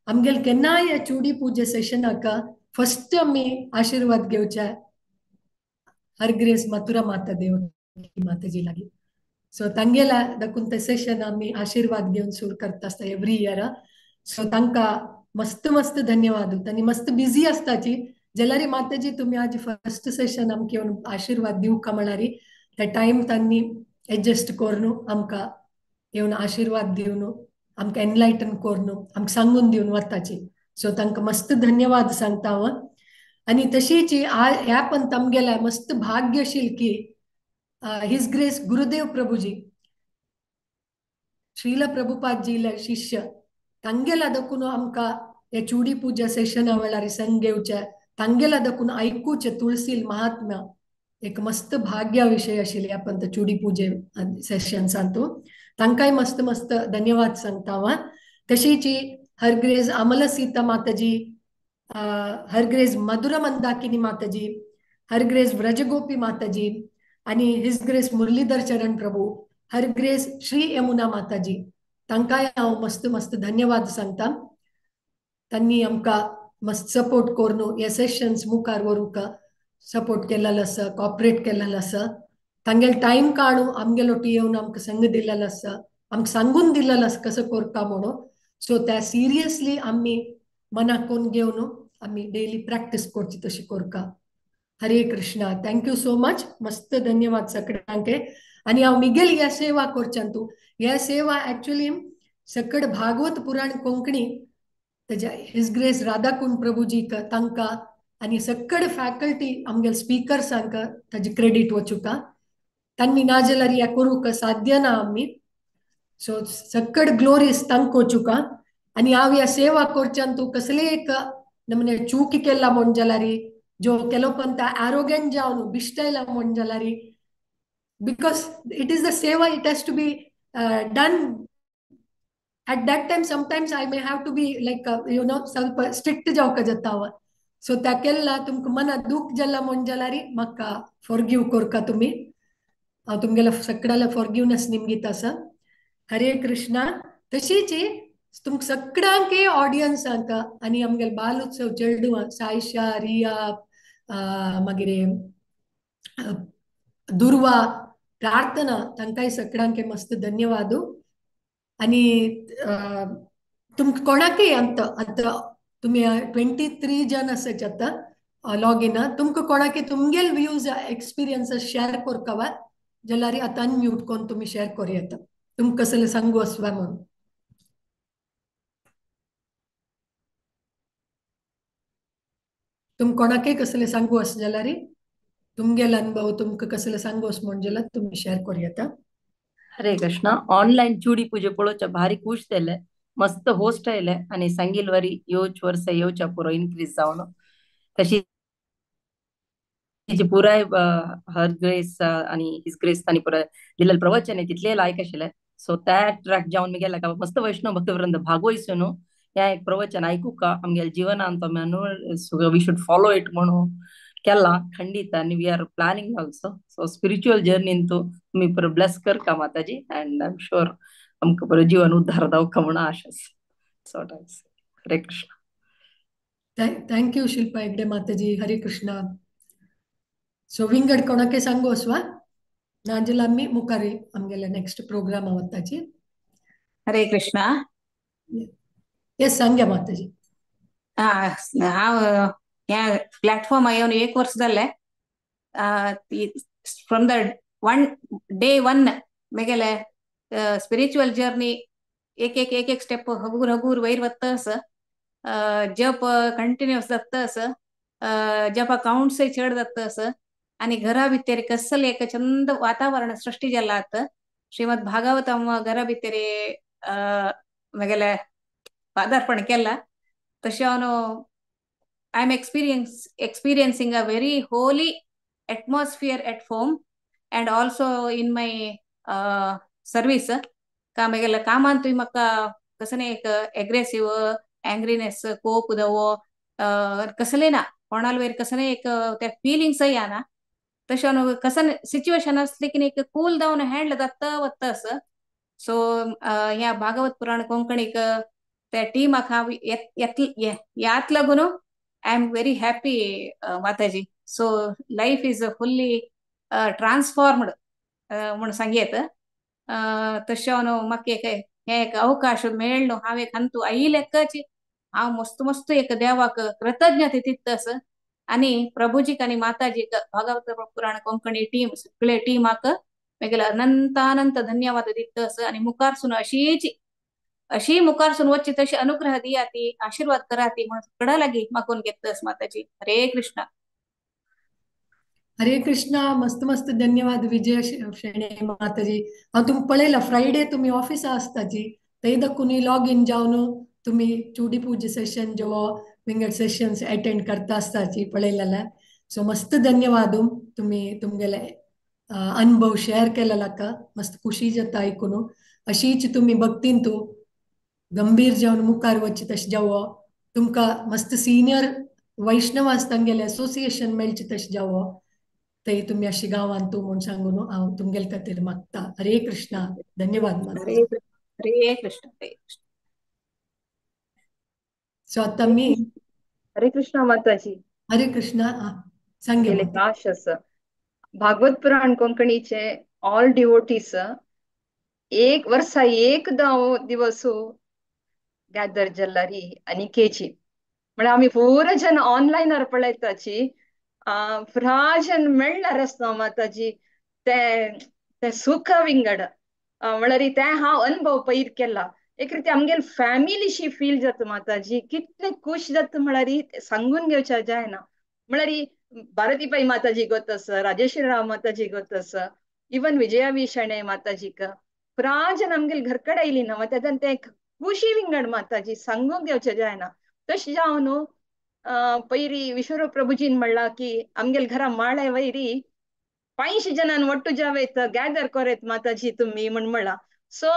A: आमगेले केन्नाय ह्या चुडी पुजा सेशनाक फस्ट आमी आशिर्वाद घेवचे हर ग्रेस मथुरा माता देव माताजी लागीं. सो तांगेल्या दाखून ते सेशन आमी आशिर्वाद घेवन सुरू करता आसता एवरी इयर. सो तांकां मस्त मस्त धन्यवाद. तांणी मस्त बिझी आसताची जाल्यार माताजी तुमी आज फर्स्ट सेशन आमकां येवन आशिर्वाद दिवका म्हणारी त्या टायम तांणी एडजस्ट करून आमकां येवन आशिर्वाद दिवन आमकां एनलायटन करून आमकां सांगून दिवन वताची. सो तांकां मस्त धन्यवाद सांगता हांव. आनी तशीच ह्या पंत आमगेल्या मस्त भाग्यशील की his grace Gurudev Prabhuji Srila प्रभुपादजीले शिष्य तांगेला दकून आमकां हे चुडी पूजा सेशना वेळार संग घेवचे तांगेला दकून आयकुचे तुळसील महात्म्य एक मस्त भाग्य विशय आशिल्ले आपण चुडी पूजे सेशन्सांतू तांकांय मस्त मस्त धन्यवाद सांगता हांव. तशीच हर ग्रेस अमल सीता माताजी, हर ग्रेस मधुर मंदाकिनी माताजी, हर ग्रेस व्रजगोपी माताजी आनी his grace Muralidhar Charan Prabhu, her grace Shri Yamuna Mataji तांकांय हांव मस्त मस्त धन्यवाद सांगता. तांणी आमकां मस्त सपोर्ट करून हे सेशन्स मुखार व्हरूंक सपोर्ट केलेलो आसा, कॉपरेट केलेलो आसा. तांगेले टायम काडून आमगेलो येवन आमकां संग दिलेलो आसा, आमकां सांगून दिलेलो आसा कसो करता म्हणून. सो त्या सिरियसली आमी मनाक कोन्न घेवन आमी डेली प्रॅक्टीस करची तशी करका. Hare Krishna. Thank you so much. मस्त धन्यवाद सगळ्यांक. आनी हांव मिगेल ह्या सेवा करच्यान तूं ह्या सेवा एक्चुअली सकड भागवत पुराण कोंकणी तेज्या his grace Radhakund प्रभुजीक तांकां आनी सकड फॅकल्टी आमगेले स्पिकर्सांक ताजे क्रेडीट वचुका. तांणी ना जाल्यार ह्या करूंक साध्य ना आमी. सो सकड ग्लोरीस तांकां वचुका. आनी हांव ह्या सेवा करच्यान तूं कसले एक नमने चूक केला म्हूण जाल्यार जो केलो पण त्या आरोग्यन जावन बिश्टयला म्हूण जाल्यार because it is the seva, it has to be done at that time. Sometimes I may have to be like you know ಸ್ವಲ್ಪ स्ट्रिक्ट जावका जाता. सो त्या केल्ला तुमकां मनात दुःख जाला म्हूण जाल्यार म्हाका फॉरगिव करका तुमी. हांव तुमगेल्या सगळ्याला फॉरगिवनेस निमगीत आसा. हरे कृष्णा. तशीच तुमकां सगळ्यांक ऑडियन्सांक आनी आमगेले बाल उत्सव चेडवां सायशा, रिया, मागीर दुर्वा, प्रार्थना तांकांय सगळ्यांक मस्त धन्यवाद. आनी तुमकां कोणाकय आतां आतां तुमी 23 जन आसात आतां लॉगीन, तुमकां कोणाकय तुमगेले व्यूज एक्सपिरियन्सीस शेअर करकावा जाल्यार आतां अनम्यूट करून तुमी शेअर करूं येता. तुमकां कसलें सांगू आसवा म्हणून. तुमकां कोणाकय कसलें सांगू आसा जाल्यार तुमगेले अनुभव तुमकां कसलें सांगू आसा म्हूण जाल्यार तुमी शेअर करूं येता.
J: हरे कृष्णा. ऑनलाईन चुडी पूजे पळोवच्या भारी खुश जाले, मस्त होस्ट आयले आनी सांगील वरी येवच वर्सा येवच्या पुरो इनक्रीज जावन तशी पुराय हर ग्रेस आनी his grace तांणी पुराय दिलेलें प्रवचन तितलें लायक आशिल्लें. सो त्या ट्रॅक जावन गेल्या का मस्त वैष्णव भक्तवृंद भागोयसो न्हू ह्या एक प्रवचन आयकूका आमगेल्या जिवनांत आमी we should follow it म्हणून केला खंडित. आनी we are planning also. So spiritual जर्नीन तूं तुमी पुरो ब्लेस करका माताजी अँड I am sure आमकां बरो जीवन उद्धार जावका म्हणून आशा. So Hare Krishna.
A: Thank you Shilpa Hegde Mataji. Hare Krishna. So विंगड कोणाके सांगू आसवा ना जाल्यार आमी मुखार आमगेले नेक्स्ट प्रोग्राम वताची.
K: हरे कृष्णा.
A: येस सांग्या माताजी.
K: हांव ह्या प्लॅटफॉर्म येवन एक वर्स जालें. From the one day one मेगेले स्पिरिच्युअल जर्नी एक एक एक एक स्टेप हगूर हगूर वयर वता. जप कंटिन्युअस जाता, जपा काउंट्सय चड जाता आनी घरा भितर कसले एक चंद वातावरण सृष्टी जाला. आतां श्रीमद भागवतम घरा भितर मेगेले पादार्पण केला तशें हांव I am experiencing a very holy atmosphere at home and also in my service. का मेगेले कामांतूय म्हाका कसलें एक एग्रेसिव एंग्रीनेस कोप दवो कसलें ना कोणाल वयर कसलें एक त्या फिलिंग्सय येना. तशें कसन सिच्युएशन आसलें की एक कूल डावन हँडल जाता वता. सो ह्या भागवत पुराण कोंकणीक त्या टिमाक हांव यात लागून I am very happy Mataji. So life is fully transformed म्हूण सांगयेत. तशें हांव म्हाका एक हें एक अवकाश मेळ्ळो न्हू हांव एक अंतू आयिल्लेकच हांव मस्त मस्त एक देवाक कृतज्ञते दितस आनी प्रभुजीक आनी माताजीक भागवत पुराण कोंकणी टीम सगळे टीमाक मागीर अनंत अनंत धन्यवाद दितस आनी मुखारसून अशीच अशी मुखारसून वच्ची तशी अनुग्रह दिया ती आशीर्वाद कराती म्हणून सगळं लागी मागून घेतस माताजी. हरे कृष्णा.
A: हरे कृष्णा. मस्त मस्त धन्यवाद विजय शेणे माताजी. हांव तुमकां पळयला फ्रायडे तुमी ऑफिसा आसताची थंय दाखून लॉग इन जावन तुमी चुडी पूजा सेशन जेवो विंगड सेशन्स अटेंड करता आसताची पळयलेले. सो मस्त धन्यवाद तुमी तुमगेले अनुभव शेअर केलेला मस्त खुशी जाता आयकून. अशीच तुमी भक्तीन तूं गंभीर जावन मुखार वचचे तशें जावो, तुमकां मस्त सिनियर वैष्णव आसता एसोसिएशन मेळचें तशें जावो, थंय तुमी अशी गांवांत तूं म्हूण सांगून हांव तुमगेले खातीर मागता. हरे कृष्णा. धन्यवाद माता.
K: हरे कृष्ण. हरे कृष्ण.
A: सो आतां मी
G: हरे कृष्णा माताजी.
A: हरे कृष्णा. सांगे
G: काश आसा भागवत पुराण कोंकणीचे ऑल डिवोटीस एक वर्सा एकदां दिवस गॅदर जाल्लारी आनी केची म्हळ्यार आमी पुरा जन ऑनलायनार पळयताची पुरा जन मेळ्ळार आसता माताजी. तें तें सुख विंगड म्हळ्यार तें हांव अनुभव पयर केला. एक रिती आमगेली फॅमिलीशी फील जाता माताजी. कितले खुश जाता म्हळ्यार सांगून घेवच्या जायना. म्हळ्यार भारती पै माताजी गोत आसा, राजेश्वरी राव माताजी गोत आसा, इवन विजया वी शणै माताजीक पुरा जन आमगेले घर कडेन आयली ना तेन्ना तें खुशी विंगड माताजी सांगूंक घेवचें जायना. तशें जावन न्हू पयरी विश्वरूप प्रभुजीन म्हणला की आमगेले घरा माळे वयरी 500 जणान ಒಟ್ಟು जावेत गॅदर कोरेत माताजी तुमी म्हण म्हणला. सो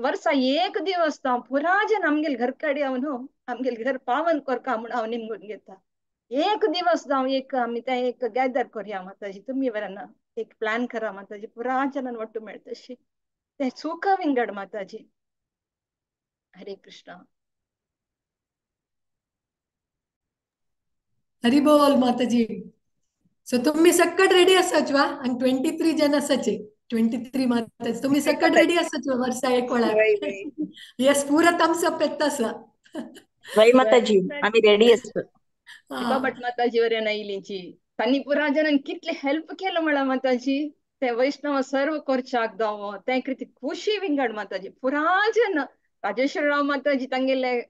G: वर्सा एक दिवस तो पुरा जन आमगेले घर कडेन हांव आमगेले घर पावन कोरका म्हण हांव निमगून घेता. एक दिवस जावं एक आमी तें एक गॅदर कोरया माताजी तुमी बरें एक प्लॅन करा माताजी पुरा जनान ಒಟ್ಟು मेळतशी तें सुख विंगड माताजी. हरे कृष्णा.
A: हरी बोल माताजी. सो तुम्ही सक्कट रेडी आसाच वा आनी 23 जन आसाचे 23 माताजी तुम्ही सक्कट रेडी आसाच वा वर्सा एक वेळार. येस पुरा थम्स अप येता आसा.
L: वय माताजी आमी रेडी आसा.
G: दीपा भट माताजी वरेन आयलींची तांणी पुरा जनान कितले हेल्प केलो म्हळ्यार माताजी. ते वैष्णव सर्व कोरच्याक जावं तें कृती खुशी विंगड माताजी. पुरा जन राजेश्वर राव माताजी तांगेले